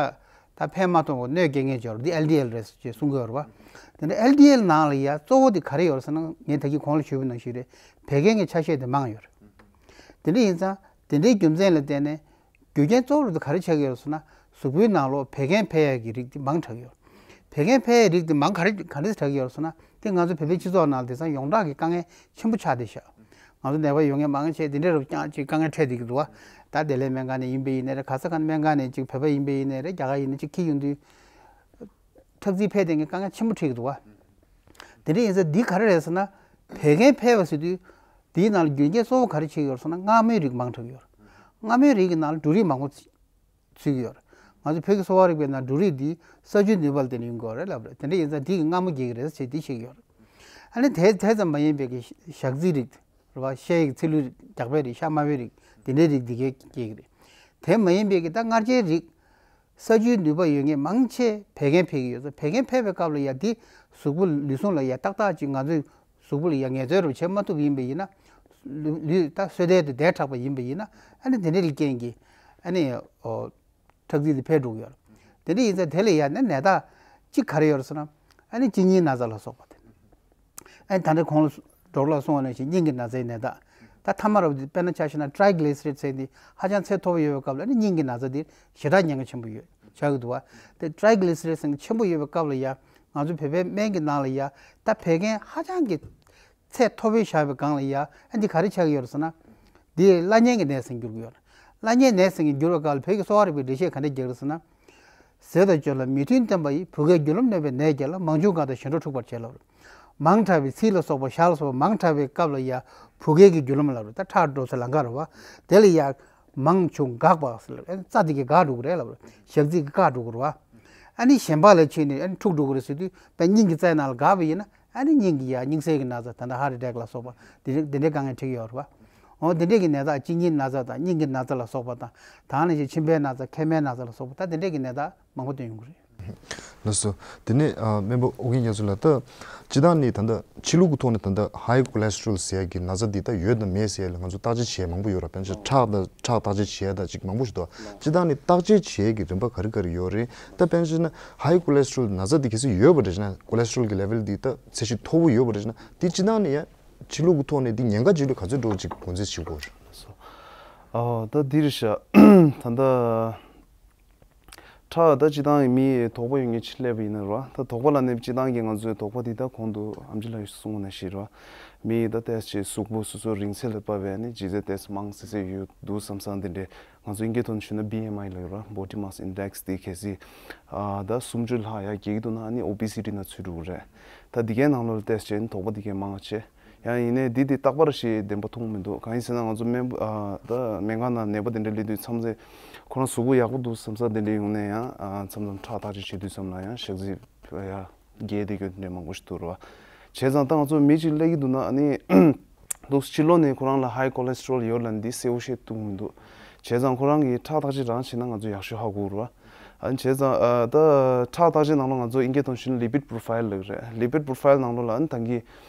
ད་འཕེལ་མ་ཐུབ་པར་གནོད་སྐྱེལ་མཁན་ཅིག་ཡོད་རེད། འདི་ཨེལ་ཌི་ཨེལ་རེད་ཅེས་གསུང་གི་ཡོད་རེད་བ། དེ་འདྲ་ཨེལ་ཌི་ཨེལ་ནང་ལ་ཡ་གཙོ་བོ་དེ་ག་རེ་ཡོད་རེད་ཟེར་ན། ངས་ད་གིན་གོང་ལ་ཞུས་པ་ནང་བཞིན་རེད། བད་ཀན་གྱི་ཆ་ཤས་དེ་མང་ཡོད་རེད། དེ་འདྲ་ཡིན་ཙང་དེ་འདྲའི་རྒྱུ་མཚན་ལ་བརྟེན་ནས། རྒྱུ་རྐྱེན་གཙོ་བོ་དེ་ག་རེ་ཆགས་ཀྱི་ཡོད་རེད་ཟེར་ན། གཟུགས་པོའི་ནང་ལོགས་བད་ཀན་འཕེལ་ཡག་གི་རིགས་དེ་མང་དྲགས་ཡོད། བད་ཀན་འཕེལ་ཡག་རིགས་དེ་མང་ག་རེ་ག་འདྲ་དྲགས་ཡོད་རེད་ཟེར་ན། དེ་ང་ཚོ་བོད་པའི་སྤྱི་ཚོགས་ནང་དེང་སང་ཡོངས་གྲགས་ཀྱི་དཀའ་ངལ་ཆེན་པོ་ཆགས་བསྡད་ ང་ཚོ་ནད་པ་ཡོད་མཁན་མང་ཆེ་དེ་འདྲ་རུ་རྐྱང་ཅིག་དཀའ་ངལ་འཕྲད་བསྡད་ཀྱི་འདུག་བ། ད་བདེ་ལེགས་སྨན་ཁང་ནས་ཡིན་པ་ཡིན་ནའི་རེད། ག་ས་ག་ནས་སྨན་ཁང་ནས་ཅིག་བོད་པ་ཡིན་པ་ཡིན་ནའི་རེད། རྒྱ་གར་ཡིན་ན་ཅིག་འཁྱེར་ཡོང་དུས། ཁྲག་རྩིས་འཕེལ་བསྡད་མཁན་དཀའ་ངལ་ཆེན་པོ་འཕྲད་ཀྱི་འདུག་བ། དེ་འདྲ་ཡིན་ཙང་འདི་ག་རེ་རེད་ཟེར་ན། བད་ཀན་འཕེལ་བ་ཟེར་དུས། འདིའི་ནང་ལ་རྒྱུ་རྐྱེན་གཙོ་བོ་ག་རེ་བྱེད་ཀྱི་ཡོད་རེད་ཟེར་ན། མངར་མོའི་རིགས་མང་དྲགས་ཡོད་རེད། མངར་མོའི་རིགས་ཀྱི་ནང་ལ་འབྲུ་རིགས་མང་པོ་ཚུད་ཀྱི་ཡོད་རེད། ང་ཚོ་བོད་ཀྱི་གསོ་བ་རིག་པའི་ནང་འབྲུ་རིགས་འདི་གསར་བཅོས་ནུས་པ་ལ་བརྟེན་ནས་ཡོང་གི་ཡོད་རེད་ལབ་རེད། དེ་འདྲ་ཡིན་ཙང་འདི་གི་མངར་མོ་རྒྱག་གི་རེད་ཟེར་འདི་བཤད་ཀྱི་ཡོད་རེད། ཨ་ནི་དེ་དེ་ཙམ་མ་ཡིན་པའི་གི་ཞག་རྩི་རིགས་རེད་བ། ཤ་ཡི་ཚི་ལུ་རྒྱགས་པའི་རིགས། ཤ་དམར་པོའི་རིགས། དེ་འདྲའི་རིགས་འདི་གས་སྐྱེ་གི་རེད། དེ་མ་ཡིན་པའི་གི་ད་མངར་ཆའི་རིགས། གསར་བཅོས་ནུས་པ་ཡོད་མཁན་མང་ཆེ་བད་ཀན་འཕེལ་གྱི་ཡོད་ཙང་། བད་ཀན་འཕེལ་བའི་སྐབས་ལ་ཡ་འདི་གཟུགས་པོ་ལུས་ཟུངས་ལ་ཡ་ཏག་ཏག་ཅིག་ང་ཚོའི་གཟུགས་པོ་ལ་ཡ་ངལ་རྩོལ་རུ་བྱེད་མ་ཐུབ་ཡིན་པ་ཡིན་ན། ལུས་ལུས་ད་སོས་དལ་དུ་བསྡད་དྲགས་པ་ཡིན་པ་ཡིན་ན། ཨ་ནི་དེ་འདྲའི་རྐྱེན་གྱིས་ཨ་ནི་ཨོ་ཁྲག་རྩི་དེ་འཕེལ་འགྲོ་གི་ཡོད་རེད། དེ་འདྲ་ཡིན་ཙང་དེ་ལ་ཡ་ནི་ནད་རྟགས་གཅིག་ག་རེ་ཡོད་རེད་ཟེར་ན། ཨ་ནི་གཅིན་སྙི་ན་ཚ་ལ་སོགས་པ་དེ། ཨ་ནི་ད་ལྟ་གོང་ལ་སྒྲོག་ལ་སོང་བ་ནང་བཞིན་སྙིང་གི་ན་ཚའི་ནད་རྟགས། ད་ཐ་མ་རུ་དེ་དཔེར་ན་ཆ་བཞག་ན་ཊི་རའི་གི་ལི་སི་རིཌ་ཟེར་དེ་ཧ་ཅང་ཚད་མཐོ་པོ་ཡོད་པའི་སྐབས་ལ་ཨ་ནི་སྙིང་གི་ན་ཚ་དེ་ཞེ་དྲག་ཉེན་ཁ་ཆེན་པོ་ཡོད་ཆགས་ཀྱི་འདུག་བ། དེ་ཊི་རའི་གི་ལི་སི་རིཌ་ཟེར་ཆེན་པོ་ཡོད་པའི་སྐབས་ལ་ཡ་ང་ཚོ་བོད་པའི་སྨན་གྱི་ནང་ལ་ཡ་ད་བད་ཀན་ཧ་ཅང་གི་ཚད་མཐོ་པོའི་བཞག་པའི་སྒང་ལ་ཡ་ཨ་འདི་ག་རེ་ཆགས་ཀྱི་ཡོད་རེད་ཟེར་ན། འདི་བླ་གཉན་གྱི་ནད་ཟེར་འགྱུར་གྱི་ཡོད་རེད། བླ་གཉན་ནད་ཟེར་གྱི་འགྱུར་བའི་སྐབས་ལ་བོད་ཀྱི་གསོ་བ་རིག་པའི་འགྲེལ་བཤད་ག་འདྲ་རྒྱག་རེད་ཟེར་ན། ཟས་དང་སྤྱོད་ལ་མོས་མཐུན་བསྟེན་པ་ཡིས། བུ་གའི་རྒྱུ་ལམ་གནོད་པའི་ནད་བརྒྱལ་ལ། མང་ཆུང་གང་དང་གཞན་འགྲོ་འཁྲུགས་པར་བྱེད་ལབ་རེད། མང་དྲགས་པའི་ཚིལ་ལ་སོགས་པ་ཞག་ལ་སོགས་པ་མང་དྲགས་པའི་སྐབས་ལ་ཡ་བུ་གའི་གི་རྒྱུ་ལམ་ལབ་རེད། ད་ཁྲག་འགྲོ་སའི་ལམ་ཁ་རེད་བ། དེ་ལ་ཡ་མང་ཆུང་འགགས་པ་ཟེར་ལབ་རེད། རྩ་དེ་གི་འགག་འགྲོ་གི་རེད་ལབ་རེད། ཞག་རྩི་གི་བཀག་འགྲོ་གི་རེད་བ། ཨ་ནི་གཞན་པ་ལ་ཕྱིན་ནས་ཨ་ནི་འཁྲུགས་འགྲོ་གི་རེད་ཟེར་དུས་དཔེ་སྙིང་གི་རྩའི་ནང་ལ་འགག་པ་ཡིན་ན། ཨ་ནི་སྙིང་གི་ཡ་སྙིང་གསེས་ཀྱི་ན་ཚ། ད་ལྟ་ཧར་ཊི་ཨེ་ཊེག་ལ་སོགས་པ་དེ་འདྲ་དེ་འདྲའི་དཀའ་ངལ་འཕྲད་ཀྱི་ཡོད་རེད་བ། འོ་དེ་འདྲས་ཀྱི་ནད་རྟགས་གཅིན་སྙིའི་ན་ཚ་དང་སྙིང་གི་ན་ཚ་ལ་སོགས་པ་དང་། ད་ནང་བཞིན་མཆིན་པའི་ན་ཚ། མཁལ་མའི་ན་ཚ་ལ་སོགས་པ། ད་དེ་འདྲས་ཀྱི་ནད་རྟགས་མང་པོ་བསྟན་ཡོང་གི་རེད། ལགས་སོ། དེ་ནས་ཨ་སྨན་པ་ཨོ་རྒྱན་རྒྱ་མཚོ་ལགས། ད་སྤྱིར་བཏང་ནས་ད་ལྟ་ཕྱི་ལུགས་ཀྱི་ཐོག་ནས་ད་ལྟ་ཧའི་ཀོ་ལེ་སི་ཊོ་རོལ་ཟེར་ཡ་གི་ན་ཚ་འདི་ད་ཡོད་དང་མེད་ཟེར་ཡ་ལ་ང་ཚོ་བརྟག་དཔྱད་བྱེད་ཡ་མང་པོ་ཡོད་ར། དཔེར་ན་ཆ་ཁྲག་དང་ཁྲག་བརྟག་དཔྱད་བྱེད་ཡ་ད་ཅིག་མང་པོ་ཞིག་འདུག་སྤྱིར་བཏང་ནས་བརྟག་དཔྱད་བྱེད་ཡ་གི་རིམ་པ་ག་རེ་ག་རེ་ཡོད་རེད། ད་དཔེར་ན་ཆ་བཞག་ན་ཧའི་ཀོ་ལེ་སི་ཊོ་རོལ་ན་ཚ་འདི་གལ་སྲིད་ཡོད་པ་རེད་ཟེར་ན། ཀོ་ལེ་སི་ཊོ་རོལ་གི་ལེ་ཝེལ་འདི་ད་ཚད་གཞི་མཐོ་པོ་ཡོད་པ་རེད་ཟེར་ན། འདི་སྤྱིར་བཏང་ནས་ཡ་ཕྱི་ལུགས་ཀྱི་ཐོག་ནས་འདི་ཉེན་ཁ་ཅིག་ལ་ག་ཚོད་འགྲོ་ཅིག་དགོངས་ཚུལ་བྱེད་དགོས་རེད། ཨོ། ད་འདི་རེད་ཤག་ད་ལྟ་ཁྲག་ད་སྤྱིར་བཏང་མི་དོགས་པ་ཡོད་མཁན་ཅིག་སླེབས་པ་ཡིན་ན་རེད་བ། ད་དོགས་པ་ལབ་ནས་སྤྱིར་བཏང་གི་ང་ཚོའི་དོགས་པ་འདི་ད་གོང་དུ་ཨེམ་ཆི་ལགས་གསུངས་པ་ནང་བཞིན་རེད་བ། མི་ད་ཏོག་ཙམ་གཟུགས་པོ་སོ་སོ་རིང་ཚད་ལ་བབས་པའི་ནི་ལྗིད་ཚད་ཏོག་ཙམ་མང་སི་སི་ཡོད་འདུག་བསམ་བསམ་དེ་འདྲས། ང་ཚོ་དབྱིན་སྐད་ཐོག་ནས་ཞུས་ན་བྷི་ཨེམ་ཨའི་ལབ་ཡོད་རེད་བ། Body Mass Index དེ་གལ་སྲིད་ཨ་ད་སུམ་ཅུ་ལྷག་ཡར་རྒྱས་ཀྱི་འདུག་ན་ཨ་ནི་ཨོ་བི་སི་ཊི་ནང་ཚུད་འགྲོ་གི་རེད། ད་འདི་གའི་ནང་ལོགས་ལ་ཏོག་ཙམ་དོགས་པ་འདི་གའི་མང་བ་བྱས། ཡང་ཡིན་ནའི་འདི་དེ་རྟག་པར་ཞིག་བདེན་པ་མཐོང་མི་འདུག་གང་ཡིན་ཟེར་ན་ང་ཚོ་སྨན་པ་ཨ་ད་སྨན་ཁང་ནང་ནད་པ་དེ་འདྲ་སླེབས་དུས་མཚམས་རེ་ཁོ་རང་གཟུགས་པོ་ཡག་པོ་འདུག་བསམ་ས་དེ་འདྲ་ཡོང་ནས་ཡང་ཨ་མཚམས་མཚམས་ཁྲག་བརྟག་དཔྱད་བྱེད་དུས་ཙམ་ལ་ཡང་ཞག་རྩི་ཡ་རྒྱས་བསྡད་རྒྱུ་དེ་འདྲ་མང་པོ་ཞིག་འདུག་རེད་བ། བྱས་ཙང་ད་ང་ཚོ་མི་གཅིག་སླེབས་ཀྱི་འདུག་ན་ཨ་ནི་འདུག་ཕྱི་ལོགས་ནས་ཁོ་རང་ལ་ཧའི་ཀོ་ལེ་སི་ཊོ་རོལ་ཡོད་ལབ་འདི་གསལ་པོ་བཤད་ཐུབ་ཀྱི་མི་འདུག་བྱས་ཙང་ཁོ་རང་གིས་ཁྲག་བརྟག་དཔྱད་རང་བྱས་ན་ང་ཚོ་ཡག་ཤོས་ཧ་གོ་རེད་བ། ཨ་ནི་བྱས་ཙང་ཨ་ད་ཁྲག་བརྟག་དཔྱད་ནང་ལོགས་ང་ཚོ་དབྱིན་སྐད་ཐོག་ཞུས་ན་ལི་པིཌ་པོ་རོ་ཕའིལ་ལབ་ཀྱི་རེད། ལི་པིཌ་པོ་རོ་ཕའིལ་ནང་ལོགས་ལ་ཨ་ནི་ད་གིན་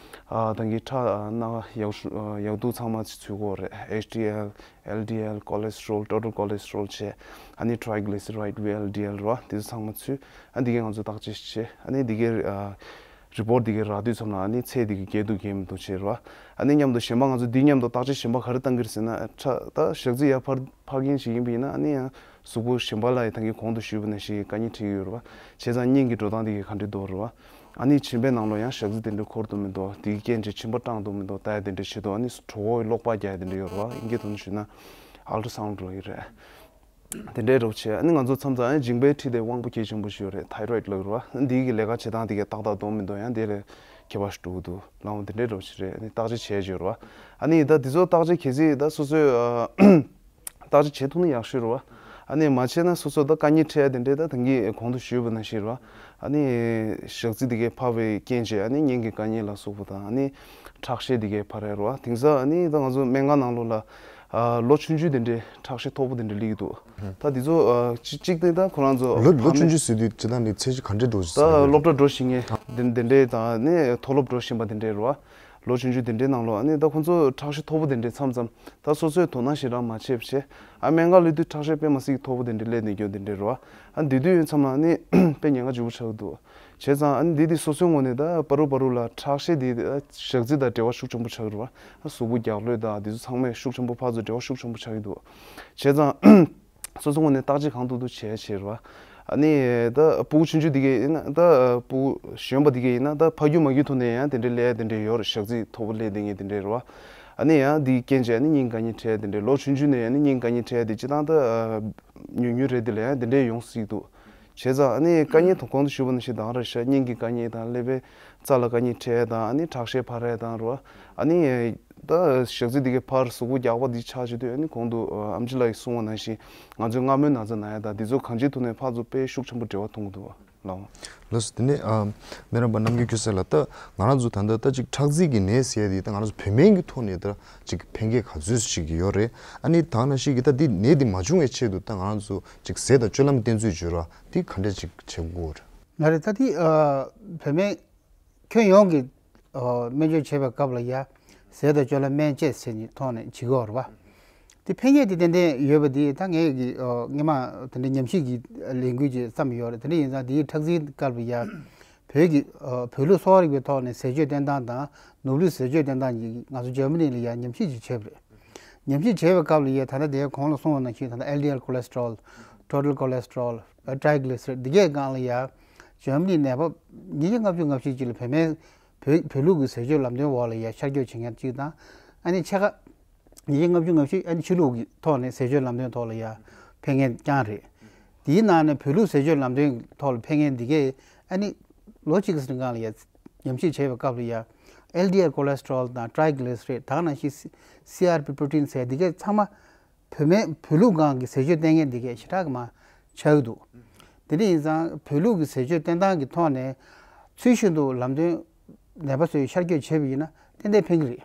ཨ་ད་གིན་ཁྲག་ཨ་སྣ་ཁ་ཡག་ཤོས་ཨ་ཡག་སྡུག་ཚང་མ་ཚུད་ཀྱི་ཡོད་རེད། ཨེཆ་ཌི་ཨེལ། ཨེལ་ཌི་ཨེལ། ཀོ་ལེ་སི་ཊོ་རོལ། ཊོ་ཊལ་ཀོ་ལེ་སི་ཊོ་རོལ་བྱས། ཨ་ནི་ཊ་རའི་གི་ལི་སི་རའིཌ་བྷི་ཨེལ་ཌི་ཨེལ་རེད་བ། དེ་ཚོ་ཚང་མ་ཚུད། ཨ་འདི་གའི་ང་ཚོ་བརྟག་དཔྱད་བྱས། ཨ་ནི་འདི་གའི་ཨ་རི་པོཊ་འདི་གའི་རག་དུས་ཙམ་ལ་ཨ་ནི་ཚད་འདི་གའི་རྒྱས་འདུག་རྒྱས་མི་འདུག་བྱས་རེད་བ། ཨ་ནི་མཉམ་དུ་གཞན་པ་ང་ཚོ་འདི་མཉམ་དུ་བརྟག་དཔྱད་གཞན་པ་ག་རེ་བཏང་གི་རེད་ཟེར་ན། ཁྲག་ད་ཞག་རྩི་ཡར་འཕར་འཕར་མཁན་ཞིག་ཡིན་པ་ཡིན་ན་ཨ་ནི་ཡང་གཟུགས་པོ་གཞན་པ་ལ་ཡང་ད་གིན་གོང་དུ་ཞུས་པ་ནང་བཞིན་དཀའ་ངལ་འཕྲད་ཀྱི་ཡོད་རེད་བ། བྱས་ཙང་སྙིང་གི་འགྲོ་སྟངས་འདི་གའི་ག་འདྲ་འདུག་རེད་བ། ཨ་ནི་མཆིན་པའི་ནང་ལོགས་ཡང་ཞག་རྩི་དེ་འདྲ་འཁོར་འདུག་མི་འདུག་དེའི་རྐྱེན་གྱིས་མཆིན་པ་སྐྲངས་འདུག་མི་འདུག་ལྟ་ཡ་དེ་འདྲ་བྱེད་དུས་ཨ་ནི་གྲོད་ཁོག་གི་གློག་པར་རྒྱག་ཡ་དེ་འདྲ་ཡོད་རེད་བ། དབྱིན་སྐད་ཐོག་ནས་ཞུས་ན་ཨལ་ཊ་སའུན་ཌ་ལབ་ཀྱི་རེད། དེ་འདྲའི་རོབ་བྱས། ཨ་ནི་ང་ཚོ་མཚམས་མཚམས་ཨ་ནི་མཇིང་པའི་འཁྲིས་དེ་དབང་པོ་གལ་ཆེན་པོ་ཞིག་ཡོད་རེད། ཐའི་རོ་ཡིཌ་ལབ་ཀྱི་རེད་བ། འདིའི་གི་ལས་ཀ་བྱེད་སྟངས་དེ་གའི་ཏག་ཏག་འདུག་མི་འདུག་ཡང་དེ་ལ་ཁྱད་པར་ཞིག་འགྲོ་གི་འདུག་ལབ་འོང་། དེ་འདྲའི་རོབ་ཞིག་རེད། ཨ་ནི་བརྟག་དཔྱད་བྱས་ཡོད་རེད་བ། ཨ་ནི་ད་འདི་ཚོ་བརྟག་དཔྱད་གལ་སྲིད་ད་སོ་སོས་ཨ། བརྟག་དཔྱད་བྱེད་ཐུབ་ན་ཡག་ཤོས་རེད་བ། ཨ་ནི་མ་བྱས་ན་སོ་སོ་ད་དཀའ་ངལ་འཕྲད་ཡ་དེ་འདྲས། ད་ད་གིན་གོང་དུ་ཞུས་པ་ནང་བཞིན་རེད་བ། ཨ་ནི་ཞག་རྩི་དེ་གའི་འཕར་བའི་རྐྱེན་བྱས་ཨ་ནི་སྙིང་གི་དཀའ་ངལ་ལ་སོགས་པ་དང་ཨ་ནི་ཁྲག་ཤེད་དེ་གའི་འཕར་ཡ་རེད་བ། དེང་སང་ཨ་ནི་ད་ང་ཚོ་སྨན་ཁང་ནང་ལོགས་ལ་ཨ་ལོ་ཆུང་ཆུང་དེ་འདྲས་ཁྲག་ཤེད་མཐོ་པོ་དེ་འདྲས་སླེབས་ཀྱི་འདུག་ད་དེ་ཚོ་ཨ་གཅིག་གཅིག་དེ་ད་ཁོ་རང་ཚོ་ལོ་ལོ་ཕ་མེས་ཆུང་ཆུང་ཟེར་དུས་སྤྱིར་བཏང་ནས་ཚད་གཞི་ག་འདྲས་འགྲོ་ད་ཟེར་ན། སློབ་གྲྭ་འགྲོ་བཞིན་མཁན་དེ་དེ་འདྲས་དང་ཨ་ནི་མཐོ་སློབ་འགྲོ་བཞིན་པ་དེ་འདྲས་རེད་བ། ལོ་ཆུང་ཆུང་དེ་འདྲའི་ནང་ལོགས་ཨ་ནི་ད་ཁོང་ཚོ་ཁྲག་ཤེད་མཐོ་པོ་དེ་འདྲའི་མཚམས་མཚམས་ད་སོ་སོས་དོ་སྣང་ཞེ་དྲག་མ་བྱས་པ་བྱས། ཨ་སྨན་ཁང་སླེབས་དུས་ཁྲག་ཤེད་དཔེ་མི་སྲིད་ཀྱི་མཐོ་པོ་དེ་འདྲ་སླེབས་ནས་རྒྱུ་དེ་འདྲ་རེད་བ། ཨ་འདི་དུས་ཡུན་མཚམས་ལ་ཨ་ནི་དཔེ་ཉེན་ཁ་ལྗིད་པོ་ཆགས་ཀྱི་འདུག་བྱས་ཙང་ཨ་ནི་འདི་དེ་སོ་སོའི་ངོས་ནས་ད་བར་དུ་བར་དུ་ལ་ཁྲག་ཤེད་དེ་ཨ་ཞག་རྩི་དང་འབྲེལ་བ་ཤུགས་ཆེན་པོ་ཆགས་ཀྱི་རེད་བ། ཨ་གཟུགས་པོ་རྒྱགས་ལོས་དང་དེ་ཚོ་ཚང་མས་ཤུགས་ཆེན་པོ་ཕར་ཚུར་འབྲེལ་བ་ཤུགས་ཆེན་པོ་ཆགས་ཀྱི་འདུག་བྱས་ཙང་། སོ་སོ་ངོས་ནས་བརྟག་དཔྱད་གང་ཐུབ་ཐུབ་བྱས་བྱས་རེད་བ། ཨ་ནི་ད་ཕྲུ་གུ་ཆུང་ཆུང་དེ་གས་ཡིན་ན། ད་ཕྲུ་གུ་གཞོན་པ་དེ་གས་ཡིན་ན། ད་ཕ་རྒྱུད་མ་རྒྱུད་ཐོག་ནས་ཡང་དེ་འདྲའི་ལས་དེ་འདྲའི་ཡོད་རེད། ཞག་རྩི་མཐོ་པོ་ལས་དེ་ངས་དེ་འདྲའི་རེད་བ། ཨ་ནི་ཡང་དེའི་རྐྱེན་བྱས་ཨ་ནི་སྙིང་དཀའ་ངལ་འཕྲད་དེ་འདྲའི། ལོ་ཆུང་ཆུང་ནས་ཨ་ནི་སྙིང་དཀའ་ངལ་འཕྲད་དེ་སྤྱིར་བཏང་ད་ཉུང་ཉུང་རེད། དེ་ལ་ཡང་དེ་འདྲའི་ཡོང་སྲིད་འདུག་བྱས་ཙང་ཨ་ནི་དཀའ་ངལ་དང་གོང་དུ་ཞུས་པ་ནང་བཞིན་ད་ག་རེ་ཤག་སྙིང་གི་དཀའ་ངལ་དང་ཀླད་པའི་རྩ་ལ་དཀའ་ངལ་འཕྲད་དང་། ཨ་ནི་ཁྲག་ཤེད་འཕར་ཡ་དང་རེད་བ། ཨ་ནི་ད་ཞག་རྩི་དེ་གས་ཕར་གཟུགས་པོ་རྒྱགས་པ་འདི་ཆགས་བྱེད་དུས། ཨ་ནི་གོང་དུ་ཨམ་ཆི་ལགས་ཀྱིས་གསུངས་པ་ནང་བཞིན་ང་ཚོའི་མངར་མོའི་ན་ཚ་ན་ཡ་དང་འདི་ཚོ་གང་ཅིའི་ཐོག་ནས་ཕར་ཚུར་དཔེ་ཤུགས་ཆེན་པོ་འབྲེལ་བ་མཐོང་གི་འདུག་བ། ལགས། ལགས་སོ། དེ་ནས་ཨ་སྨན་རམས་པ་རྣམ་རྒྱལ་ཁྱུ་གསར་ལགས། ད་ང་རང་ཚོ་ད་ལྟ་ད་ཅིག་ཁྲག་རྩིས་ཀྱི་ནད་ཟེར་ཡ་དེ་ད་ང་རང་ཚོ་བོད་སྨན་གྱི་ཐོག་ནས་ད་ཅིག་ཕན་སྐྱེད་ག་ཚོད་ཅིག་ཡོད་རེད། ཨ་ནི་ད་ནང་བཞིན་གྱི་ད་འདི་ནད་འདི་མ་བྱུང་བའི་ཆེད་དུ་ད་ང་རང་ཚོ་ཅིག་ཟས་དང་སྤྱོད་ལམ་བསྟེན་ཚུལ་བརྗོད་ར་འདི་ག་འདྲ་ཅིག་བྱེད་དགོས་རེད། ང་རེ་ད་འདི་ཨ་བོད་སྨན་ཁྱོན་ཡོངས་ཀྱི་ཨ་སྨན་བཅོས་བྱེད་པའི་སྐབས་ལ་ཡ་ཟས་དང་སྤྱོད་ལམ་སྨན་དཔྱད་ཟེར་ནི་ཐོག་ནས་བྱེད་ཀྱི་ཡོད་རེད་བ། དེ་ཕན་ཡོན་དེ་ཏན་ཏན་ཡོད་པ་དེ་ད་ངས་ཀྱི་ཨ་སྔོན་མ་དེ་འདྲའི་ཉམས་ཞིབ་ཀྱི་ལས་འགུལ་ཅིག་བརྩམས་ཡོད་རེད། དེ་འདྲ་ཡིན་ཙང་དེའི་ཁྲག་རྩིས་སྐབས་ལ་ཡ་བོད་ཀྱི་ཨ་བོད་ལུགས་གསོ་བ་རིག་པའི་ཐོག་ནས་ཟས་སྤྱོད་བསྟེན་སྟངས་དང་ནོར་ལུགས་ཟས་སྤྱོད་བསྟེན་སྟངས་ཀྱི་ང་ཚོ་འཇར་མ་ནི་ལ་ཡ་ཉམས་ཞིབ་ཅིག་བྱས་པ་རེད། ཉམས་ཞིབ་བྱས་པའི་སྐབས་ལ་ཡ་ད་ལྟ་དེ་གོང་ལ་གསུངས་པ་ནང་བཞིན་ད་ལྟ་ཨེལ་ཌི་ཨེལ་cholesterol, total cholesterol, triglyceride འདི་གའི་སྒང་ལ་ཡ་འཇར་མ་ནི་ནད་པ་ཉིས་བརྒྱ་ལྔ་བཅུ་ང་བཞི་ཅིག་ལ་བོད་སྨན་བོད་བོད་ལུགས་ཀྱི་ཟས་སྤྱོད་ལམ་སྟོན་འོག་ལ་ཡ་ཤར་བསྐྱོད་བྱེད་མཁན་གཅིག་དང་། ཨ་ནི་ཕྱེད་ཀ་ཉིས་བརྒྱ་ལྔ་བཅུ་ང་བཞི་ཨ་ནི་ཕྱི་ལུགས་ཀྱི་ཐོག་ནས་ཟས་སྤྱོད་ལམ་སྟོན་ཐོག་ལ་ཡ་ཕན་མཁན་རྐྱང་རེད། དེའི་ནང་ནས་བོད་ལུགས་ཟས་སྤྱོད་ལམ་སྟོན་ཐོག་ལ་ཕན་མཁན་འདི་གས་ཨ་ནི་ལོ་གཅིག་གི་རིང་སྒང་ལ་ཡ་ཉམས་ཞིབ་བྱས་པའི་སྐབས་ལ་ཡ་ཨེལ་ཌི་ཨེལ་cholesterol དང་triglyceride དེ་ནང་བཞིན་སི་ཨར་པི་protein ཟེར་འདི་གས་ཚང་མ་བོད་སྨན་བོད་ལུགས་སྒང་གི་ཟས་སྤྱོད་བསྟེན་མཁན་འདི་གས་ཞེ་དྲག་གི་མང་ཆགས་ཀྱི་འདུག་དེ་འདྲ་ཡིན་ཙང་བོད་ལུགས་ཀྱི་ཟས་སྤྱོད་བསྟེན་སྟངས་ཀྱི་ཐོག་ནས་ཚུལ་བཞིན་དུ་ལམ་སྟོན་ནད་པ་ཚོས་ཤར་བསྐྱོད་བྱས་པ་ཡིན་ན་ཏན་ཏན་ཕན་གྱི་རེད།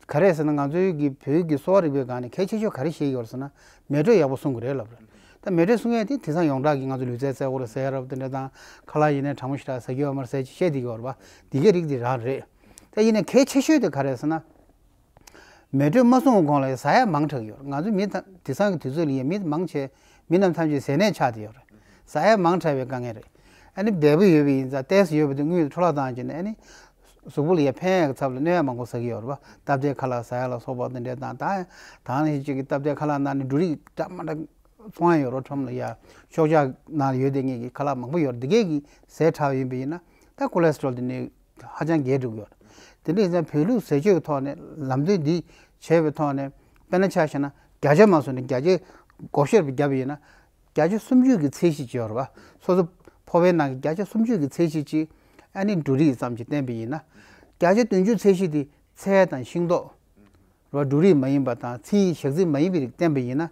ག་རེ་ཟེར་ན་ང་ཚོའི་གི་བོད་ཀྱི་གསོ་བ་རིག་པའི་སྒང་ནས་གལ་ཆེ་ཤོས་ག་རེ་བཤད་ཀྱི་ཡོད་རེད་ཟེར་ན་མེ་དྲོད་ཡག་པོ་སྲུང་གི་རེད་ལབ་རེད། ད་མེ་དྲོད་སྲུང་ཡས་དེ་དེང་སང་ཡོངས་གྲགས་ཀྱི་ང་ཚོ་ལུས་རྩལ་རྩེད་སྐོར་ཟེར་རབ་དེ་འདྲ་དང་ཁ་ལག་ཡིན་ནའི་དྲང་མོ་ཞེ་དྲག་ཟ་རྒྱུ་ཡོད་མ་རེད་ཟེར་ཅིག་བཤད་བསྡད་ཀྱི་ཡོད་རེད་པ། འདི་གའི་རིགས་དེ་རང་རེད། ད་ཡིན་ནའི་གལ་ཆེ་ཤོས་དེ་ག་རེ་ཟེར་ན། མེ་དྲོད་མ་སྲུང་གོང་ལ་ཟ་ཡ་མང་དྲགས་ཡོད་རེད། ང་ཚོ་མི་ད་དེང་སང་གི་དུས་ཚོད་ལ་ཡ་མི་མང་ཆེ་མི་རྣམས་ཐམས་ཅད་ཟས་ནད་ཆགས་བསྡད་ཡོད་རེད། ཟ་ཡ་མང་དྲགས་པའི་དཀའ་ངལ་རེད། ཨ་ནི་འབེལ་པོ་ཡོད་པ་ཡིན་ཙང་ཏོག་ཙམ་ཡོད་པ་དེ་དངུལ་འཕྲོ་བརླག་བཏང་བྱས་ནས་ཨ་ནི་གཟུགས་པོ་ལ་ཡ་ཕན་ཡ་གི་ཚབ་ལ་གནོད་ཡ་མང་པོ་ཟ་གི་ཡོད་རེད་པ། སྟབས་བདེ་ཁ་ལག་ཟ་ཡ་ལ་སོགས་པ་དེ་འདྲས་དང་། ད་ད་ནི་གཅིག་གི་སྟབས་བདེ་ཁ་ལག་ནང་ནས་འབྲུ་རིགས་འདྲ་མི་འདྲ་ཚོང་ཡ་ཡོད་རེད། ཁྲོམ་ལ་ཡ་ཤོག་ཆག་ནང་ལ་ཡོད་དེ་ངེས་ཀྱི་ཁ་ལག་མང་པོ་ཡོད་རེད། འདི་གས་ཀྱི་ཟས་དྲགས་ཡིན་པ་ཡིན་ན་ད་cholesterol དེ་ནི་ཧ་ཅང་རྒྱས་འགྲོ་གི་ཡོད་རེད། དེ་འདྲ་ཡིན་ཙང་བོད་ལུགས་ཟས་སྤྱོད་ཀྱི་ཐོག་ནས་ལམ་སྟོན་འདི་བྱས་པའི་ཐོག་ནས་དཔེར་ན་ཆ་བཞག་ན་བརྒྱ་ཆ་མ་སོང་ནས་བརྒྱ་ཆའི་བགོ་བཤའ་བརྒྱབ་པ་ཡིན་ན་བརྒྱ་ཆ་སུམ་ཅུ་གི་ཚད་གཞི་ཅིག་ཡོད་རེད་པ། སོ་སོ་ཕོ་བའི་ནང་གི་བརྒྱ་ཆ་སུམ་ཅུ་གི་ཚད་གཞི་ཅིག་ཨ་ནི་འབྲུ་རིགས་ཙམ་ཅིག་བསྟེན་པ་ཡིན་ན་བརྒྱ་ཆ་བདུན་ཅུ་ཚད་གཞི་དེ་ཚལ་དང་ཤིང་ཏོག་རེད་པ། འབྲུ་རིགས་མ་ཡིན་པ་དང་ཚིལ་ཞག་རྩི་མ་ཡིན་པའི་རིགས་བསྟེན་པ་ཡིན་ན་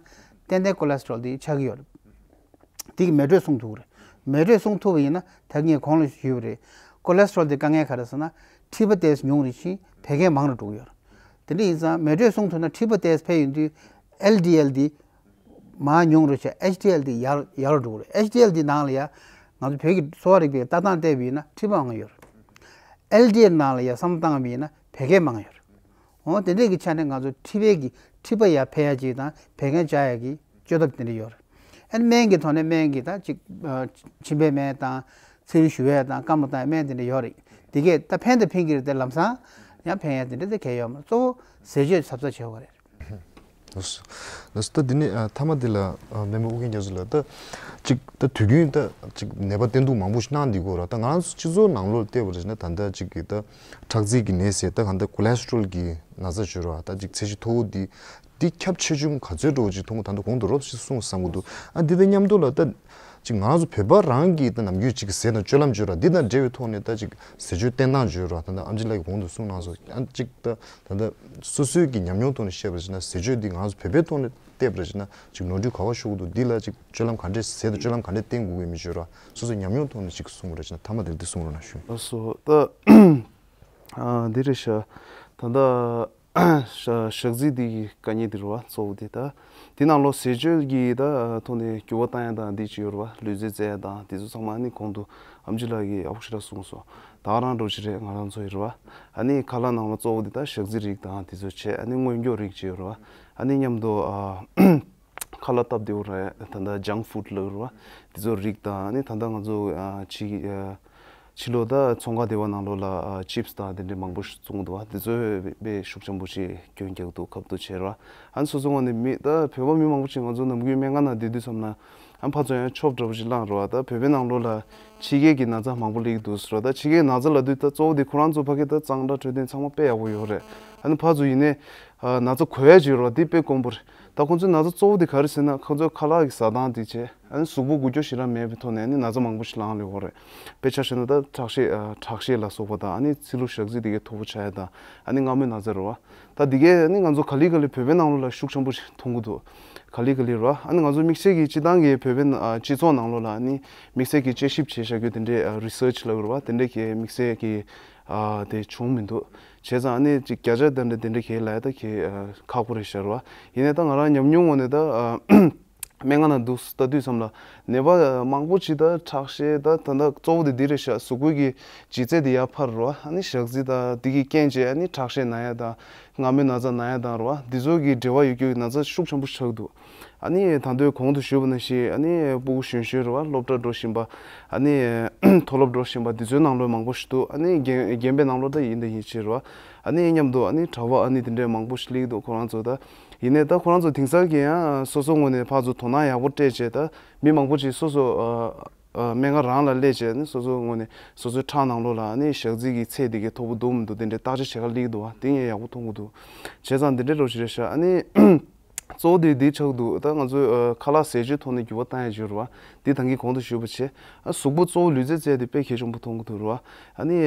ཏན་ཏན་cholesterol དེ་ཆག་གི་ཡོད་རེད། དེ་གི་མེ་དྲོད་སྲུང་ཐུབ་ཀྱི་རེད། མེ་དྲོད་སྲུང་ཐུབ་པ་ཡིན་ན་ད་ངས་གོང་ལ་ཞུས་པ་རེད། cholesterol དེ་དཀའ་ངལ་ག་རེ་ཟེར་ན་མཁྲིས་པ་ཏོག་ཙམ་ཉུང་རེད་ཕྱིན་བད་ཀན་མང་རུ་འགྲོ་གི་ཡོད་རེད། དེ་འདྲ་ཡིན་ཙང་མེ་དྲོད་སྲུང་ཐུབ་ན་མཁྲིས་པ་ཏོག་ཙམ་འཕེལ་ཡོང་དུས་ཨེལ་ཌི་ཨེལ་དེ་མར་ཉུང་རུ་བྱས་ཨེཆ་ཌི་ཨེལ་དེ་ཡར་ཡར་འགྲོ་གི་རེད། ཨེཆ་ཌི་ཨེལ་དེ་ནང་ལ་ཡ་ང་ཚོ་བོད་ཀྱི་གསོ་བ་རིག་པའི་ལྟ་སྟངས་བལྟས་པ་ཡིན་ན་མཁྲིས་པ་མང་ཡོད་རེད། ཨེལ་ཌི་ཨེལ་ནང་ལ་ཡ་བསམ་བློ་བཏང་བ་ཡིན་ན་བད་ཀན་མང་ཡོད་རེད། འོ་དེ་འདྲས་ཀྱི་ཆ་ནས་ང་ཚོ་མཁྲིས་པའི་གི་མཁྲིས་པ་ཡར་འཕེལ་ཡ་ཅིག་དང་བད་ཀན་བཅག་ཡ་གི་བཅོས་ཐབས་དེ་འདྲ་ཡོད་རེད། ཨ་ནི་སྨན་གྱི་ཐོག་ནས་སྨན་གྱི་ད་ཅིག་ཨ་མཆིན་པའི་སྨན་དང་ཚིལ་བཞུ་ཡས་དང་སྐམ་པོ་བཏང་ཡས་སྨན་དེ་འདྲ་ཡོད་རེད། དེ་གས་ད་ཕན་དང་ཕན་གྱི་རེད་དེ་ལམ་སང་ཡང་ཕན་ཡས་དེ་འདྲ་དེ་གས་ཡོད་མ་རེད། གཙོ་བོ་ཟས་སྤྱོད་གཟབ་གཟབ་བྱེད་དགོས་རེད། ལགས་སོ། ལགས་སོ། ད་འདི་ནས་ཨ་མཐའ་མ་འདི་ལ་ཨ་སྨན་པ་ཨུ་རྒྱན་རྒྱ་མཚོ་ལགས། ད་ཅིག་ད་དུས་རྒྱུན་ད་ཅིག་ནད་པ་བསྟེན་གཏུག་མང་པོ་ཞིག་གནང་འདི་གོ་ར། ད་ང་རང་ཚོ་སྤྱི་ཚོགས་ནང་ལོགས་བལྟས་པ་རེད་ན་ད་ལྟ་ཅིག་གི་ད་ཁྲག་རྩིས་ཀྱི་ནད་ཟེར། ད་གང་ལྟར་cholesterol གི་ན་ཚ་བྱོས་ར། ད་ཅིག་ཚད་གཞི་མཐོ་བོ་འདི་འདི་ཁྱབ་ཆེ་ཆུང་ག་ཚོད་འགྲོ་ཅིག་མཐོང་གི། ད་ལྟ་གོང་དུ་རོབ་ཞིག་གསུངས་བསམ་གི་འདུག་ཨ་འདི་དང་མཉམ་དུ་ལ་ད་ཅིག་ང་རང་ཚོ་བོད་པ་རང་གི་ད་ནམ་རྒྱུན་ཅིག་ཟས་དང་སྤྱོད་ལམ་བརྗོད་ར། འདི་དང་འབྲེལ་བའི་ཐོག་ནས་ད་ཅིག་ཟས་སྤྱོད་བསྟེན་སྟངས་བརྗོད་ར། ད་ལྟ་ཨམ་ཆི་ལགས་ཀྱིས་གོང་དུ་གསུངས་གནང་སོང་། ཨ་ཅིག་ད་ད་ལྟ་སོ་སོའི་གི་ཉམས་མྱོང་ཐོག་ནས་བཤད་པ་ཞིག་ན་ཟས་སྤྱོད་འདི་ང་རང་ཚོ་བོད་པའི་ཐོག་ནས་བལྟས་པ་རེད་ཞིག་ན་ཅིག་ནོར་འཁྲུལ་ག་པར་ཤོར་གི་འདུག་འདི་ལ་ཅིག་སྤྱོད་ལམ་ག་འདྲས་ཟས་དང་སྤྱོད་ལམ་ག་འདྲས་བསྟེན་དགོས་ཀྱི་མི་བརྗོད་ར། སོ་སོའི་ཉམས་མྱོང་ཐོག་ནས་ཅིག་གསུངས་པ་རེད་ཞིག་ན་མཐའ་མ་དེར་འདི་གསུང་རོགས་གནང་ཞུ། ལགས་སོ། ད་ཨ་འདི་རེད་ཤག་ད་ལྟ་ཞག་ཞག་རྩི་འདི་གི་དཀའ་ངལ་འདི་རེད་བ། གཙོ་བོ་འདི་ད་འདི་ནང་ལོགས་ཟས་སྤྱོད་ཀྱི་ད་ཐོག་ནས་འགྱུར་བ་བཏང་ཡ་དང་འདི་ཅིག་ཡོད་རེད་བ། ལུས་རྩལ་རྩེད་ཡ་དང་འདི་ཚོ་ཚང་མ་ཨ་ནི་གོང་དུ་ཨམ་ཆི་ལགས་ཀྱིས་ཡག་པོ་ཞེ་དྲག་གསུངས་སོང་། ད་ག་རང་འགྲོ་ཅིག་རེད། ང་རང་ཚོ་ཡོད་རེད་བ། ཨ་ནི་ཁ་ལག་ནང་ལ་གཙོ་བོ་འདི་ད་ཞག་རྩི་རིགས་དང་འདི་ཚོ་བྱས། ཨ་ནི་སྔོ་འགྱུར་རིགས་ཅིག་ཡོད་རེད་བ། ཨ་ནི་མཉམ་དུ་ཨ་ཁ་ལག་སྟབས་བདེ་བོ་རེད། ད་ལྟ་junk food ལབ་རེད་བ། འདི་ཚོ་རིགས་དང་། ཨ་ནི་ད་ལྟ་ང་ཚོ་ཨ་ཕྱི་ཨ་ ཕྱི་ལོགས་ད་ཚོང་ཁང་སྡེ་བ་ནང་ལོགས་ལ་ཨ་ཅིབ་སི་དང་དེ་འདྲའི་མང་པོ་ཞིག་བཙོང་འདུག་བ། དེ་ཚོས་དཔེ་ཤུགས་ཆེན་པོ་ཞིག་སྐྱོན་རྒྱག་འདུག་ཁབ་ཏུ་བྱས་ར། ཨ་ནི་སོ་སོ་ངོས་ནས་མི་ད་བོད་པ་མི་མང་པོ་ཞིག་ང་ཚོ་ནམ་རྒྱུན་སྨན་ཁང་ནང་བསྡད་དུས་ཙམ་ན་ཨ་ཕར་ཚུར་ཡང་ཆོབ་འདྲ་པོ་ཞིག་བླངས་ར་བ། ད་བོད་པའི་ནང་ལོགས་ལ་ཕྱི་རྒྱལ་གྱི་ན་ཚ་མང་པོ་སླེབས་འདུག་ཟེར་བ། ད་ཕྱི་རྒྱལ་ན་ཚ་ལབ་དུས་ད་གཙོ་བོ་དེ་ཁོ་རང་ཚོ་ཕ་གི་ད་གཙང་སྦྲ་འཕྲོད་བསྟེན་ཚང་མ་དཔེ་ཡག་པོ་ཡོད་རེད། ཨ་ནི་ཕར་ཚུར་ཡིན་ནའི་ཨ་ན་ཚ་འགོས་ཡ་ཅིག་ཡོད་ར་བ། དེ་དཔེ་དཀོན་པོ་རེད། ད་ཁོང་ཚོའི་ན་ཚ་གཙོ་བོ་དེ་ག་རེ་ཟེར་ན་ཁོང་ཚོའི་ཁ་ལག་གི་ཟ་སྟངས་དེ་བྱས། ཨ་ནི་གཟུགས་པོ་འགུལ་སྐྱོད་ཞེ་དྲག་མེད་པའི་ཐོག་ནས་ཨ་ནི་ན་ཚ་མང་པོ་ཞིག་ལངས་ཡོད་རེད། དཔེ་ཆ་བཞག་ན་ད་ཁྲག་ཤེད་ཨ་ཁྲག་ཤེད་ལ་སོགས་པ་དང་ཨ་ནི་ཚིལ་ལུ་ཞག་རྩི་དེ་གའི་མཐོ་པོ་ཆགས་ཡ་དང་ཨ་ནི་རྔ་མོང་ན་ཚ་རེད་བ། ད་དེ་གའི་ཨ་ནི་ང་ཚོ་ག་ལེ་ག་ལེ་བོད་པའི་ནང་ལོགས་ལ་ཤུགས་ཆེན་པོ་ཞིག་མཐོང་གི་འདུག་ག་ལེ་ག་ལེ་རེད་བ། ཨ་ནི་ང་ཚོ་དམིགས་བསལ་གྱི་སྤྱི་བཏང་གི་བོད་པའི་ན་ཨ་སྤྱི་ཚོགས་ནང་ལོགས་ལ་ཨ་ནི་དམིགས་བསལ་གྱི་དཔྱད་ཞིབ་བྱས་བཞག་རྒྱུ་དེ་འདྲའི་ཨ་རི་སར་ཆི་ལབ་ཀྱི་རེད་བ། དེ་འདྲའི་གི་དམིགས་བསལ་གྱི་ཨ་དེ་བྱུང་མི་འདུག་བྱས་ཙང་ཨ་ནི་ཅིག་བརྒྱ་ཆ་དེ་འདྲ་དེ་འདྲ་གི་ལབ་ཡ་ད་གི་ཨ་ཁག་པོ་རེད་ཤག་རེད་བ། ཡིན་ནའི་ད་ང་རང་ཉམས་མྱོང་ངོས་ནས་ད་ཨ། སྨན་ཁང་ནང་འདུག་ལྟ་དུས་ཙམ་ལ་ནད་པ་མང་པོ་ཅིག་ད་ཁྲག་ཤེད་ད་ད་ད་གཙོ་བོ་དེ་འདི་རེད་ཤག་གཟུགས་པོ་གི་ལྗིད་ཚད་དེ་ཡར་འཕར་རོ། ཨ་ནི་ཞག་རྩི་ད་འདི་གི་རྐྱེན་བྱས་ཨ་ནི་ཁྲག་ཤེད་ན་ཡ་དང་རྔ་མོང་ན་ཚ་ན་ཡ་དང་རོ། འདི་ཚོ་གི་འབྲེལ་བ་ཡོད་རྒྱུ་གི་ན་ཚ་ཤུགས་ཆེན་པོ་ཆགས་འདུག་ཨ་ནི་ད་དུང་གོང་དུ་ཞུས་པ་ནང་བཞིན་ཨ་ནི་སྤུ་གུ་གཞོན་གཞོན་རོ། སློབ་གྲྭ་འགྲོ་བཞིན་པ་ཨ་ནི་མཐོ་སློབ་འགྲོ་བཞིན་པ་འདི་ཚོའི་ནང་ལོགས་མང་པོ་ཞིག་འདུག་ཨ་ནི་རྒན་རྒན་པའི་ནང་ལོགས་ད་ཡིན་ད་ཡིན་ཕྱིར་རོ། ཨ་ནི་མཉམ་དུ་ཨ་ནི་གྲྭ་པ་ཨ་ནི་དེ་འདྲའི་མང་པོ་ཞིག་སླེབས་འདུག་ཁོ་རང་ཚོ་ད། ཡིན་ནའི་ད་ཁོ་རང་ཚོ་དེང་སང་གི་ཡང་སོ་སོ་ངོས་ནས་ཕར་ཚུར་དོ་སྣང་ཡག་པོ་སྤྲད་བྱས། ད་མི་མང་པོ་ཅིག་སོ་སོ་ཨ་ཨ་སྨན་ཁང་རང་ལ་སླེབས་བྱས་ནས་སོ་སོ་ངོས་ནས་སོ་སོའི་ཁྲག་ནང་ལོགས་ལ་ཨ་ནི་ཞག་རྩི་གི་ཚད་དེ་གའི་མཐོ་པོ་འདུག་མི་འདུག་དེ་འདྲའི་བརྟག་དཔྱད་བྱེད་ག་སླེབས་འདུག་བ། དེ་ངས་ཡག་པོ་མཐོང་གི་འདུག་བྱས་ཙང་དེ་འདྲའི་རོ་ཞིག་རེད་ཤག་ཨ་ནི་གཙོ་བོ་དེ་འདི་ཆགས་འདུག་ད་ང་ཚོའི་ཨ་ཁ་ལག་ཟས་སྤྱོད་ཐོག་ནས་འགྱུར་བ་བཏང་ཡ་ཅིག་ཡོད་རེད་བ། འདི་ད་གིན་གོང་དུ་ཞུས་པ་བྱས། ཨ་གཟུགས་པོ་གཙོ་བོ་ལུས་རྩལ་རྩེད་དེ་དཔེ་གལ་ཆེན་པོ་མཐོང་གི་འདུག་རེད་བ། ཨ་ནི་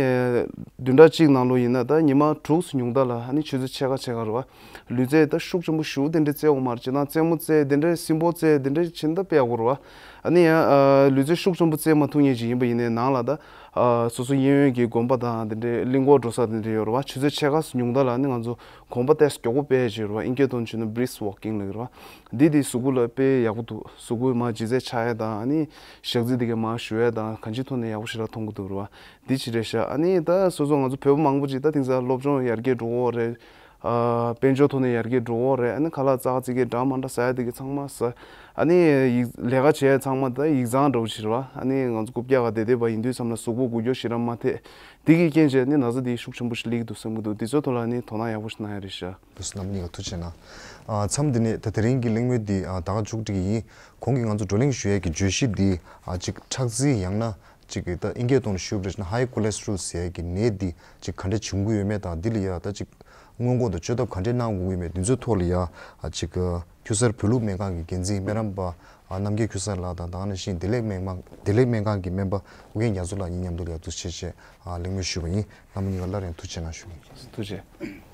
བདུན་ཕྲག་གཅིག་ནང་ལོགས་ཡིན་ན་ད་ཉི་མ་དྲུག་ཙམ་ཉུང་མཐའ་ལ་ཨ་ནི་ཆུ་ཚོད་ཕྱེད་ཀ་ཕྱེད་ཀ་རེད་བ། ལུས་རྩལ་ད་ཤུགས་ཆེན་པོ་ཞེ་པོ་དེ་འདྲ་རྩེ་འོང་མ་རེད། སྤྱིར་བཏང་རྩེད་མོ་རྩེ་དེ་འདྲ་སྲིན་པོ་རྩེ་དེ་འདྲ་བྱེད་ན་ད་དཔེ་ཡག་པོ་རེད་བ། ཨ་ནི་ཡང་ཨ་ལུས་རྩལ་ཤུགས་ཆེན་པོ་རྩེ་མ་ཐུབ་མཁན་ཅིག་ཡིན་པ་ཡིན་ནའི་ནང་ལ་ད་ཨ་སོ་སོ་གཡས་གཡོན་གྱི་དགོན་པ་དང་དེ་འདྲའི་གླིང་སྐོར་འགྲོ་ས་དེ་འདྲ་ཡོད་རེད་བ། ཆུ་ཚོད་ཕྱེད་ཀ་ཙམ་ཉུང་མཐའ་ལ་ཨ་ནི་ང་ཚོ་གོམ་པ་ཏོག་ཙམ་མགྱོགས་པོ་སྤོ་ཡ་ཅིག་ཡོད་རེད་བ། ཨིན་སྐད་ཐོག་ནས་བྱས་ན་brisk walking་ལབ་ཀྱི་རེད་བ། འདི་དེ་གཟུགས་པོ་ལ་དཔེ་ཡག་པོ་འདུག་གཟུགས་པོ་མར་ལྗིད་ཚད་ཆག་ཡ་དང་ཨ་ནི་ཞག་རྩི་དེ་གའི་མར་ཞུ་ཡ་དང་གང་ཅིའི་ཐོག་ནས་ཡག་པོ་ཞེ་དྲག་མཐོང་གི་འདུག་རེད་བ། འདི་ཅི་རེད་ཤག་ཨ་ནི་ད་སོ་སོ་ང་ཚོ་བོད་པ་མང་པོ་ཅིག་ད་དེང་སང་སློབ་སྦྱོང་ཡར་རྒྱས་འགྲོ་གི་ཡོད་རེད། ཨ་དཔལ་འབྱོར་ཐོག་ནས་ཡར་རྒྱས་འགྲོ་གི་ཡོད་རེད། ཨ་ནི་ཁ་ལག་ཙག་ཙིག་གི་འདྲ་མ་འདྲ་ཟ་ཡ་དེ་གའི་ཚང་མ་ཟ། ཨ་ནི་ཡིག་ལས་ཀ་བྱེད་ཡ་ཚང་མ་ད་ཡིག་ཚང་འདྲ་པོ་ཅིག་རེད་བ། ཨ་ནི་ང་ཚོ་རྐུབ་བཀྱག་ག་བསྡད་བསྡད་པ་ཡིན་དུས་ཙམ་ལ་གཟུགས་པོ་འགུལ་སྐྱོད་ཞེ་དྲག་མ་ཐེབས། འདི་གི་རྐྱེན་བྱས་ནི་ན་ཚ་འདི་ཤུགས་ཆེན་པོ་ཞིག་སླེབས་ཀྱི་འདུག་བསམ་གྱི་འདུག་འདི་ཚོའི་ཐོག་ལ་ནི་དོ་སྣང་ཡག་པོ་ཞིག་གནང་ཡ་རེད་ཤག་ལགས་སོ། རྣམ་པ་གཉིས་ཀ་ཐུགས་རྗེ་གནང་། ཨ་མཚམས་འདི་ནས་ད་དེ་རིང་གི་གླེང་མོལ་འདི་ཨ་ད་ག་མཇུག་སྒྲིལ་གྱི་ཡིན། གོང་གི་ང་ཚོ་བགྲོ་གླེང་ཞུ་ཡས་ཀྱི་བརྗོད་གཞི་འདི་ཨ་ཅིག་ཁྲག་རྩི་ཡང་ན་ཅིག་ད་ཨིན་སྐད་ཐོག་ནས་ཞུས་པ་རེད་ན་high cholesterol་ཟེར་ཡས་ཀྱི་ནད་འདི་ཅིག་ག་འདྲ་བྱུང་གི་ཡོད་མེད་དང་འདི་ལ་ཡ་ད་ཅིག་སྔོན་འགོག་དང་བཅོས་ཐབས་ག་འདྲས་གནང་དགོས་ཀྱི་ཡོད་མེད་འདི་ཚོའི་ཐོག་ལ་ཡ་ཨ་ཅིག་ཁྱུ་གསར་བོད་ལུགས་སྨན་ཁང་གི་འགན་འཛིན་སྨན་རམས་པ་ཨ་རྣམ་རྒྱལ་ཁྱུ་གསར་ལགས་དང་ད་ག་ནང་བཞིན་བདེ་ལེགས་སྨན་ཁང་བདེ་ལེགས་སྨན་ཁང་གི་སྨན་པ་ཨུ་རྒྱན་རྒྱ་མཚོ་ལགས་གཉིས་མཉམ་དུ་ལ་ཡ་ཐུགས་རྗེ་ཆེ་ཨ་གླེང་མོལ་ཞུས་པ་ཡིན། རྣམ་པ་གཉིས་ཀ་སླར་ཡང་ཐུགས་རྗེ་གནང་ཞུ་གི་ཡིན། ཐུགས་རྗེ།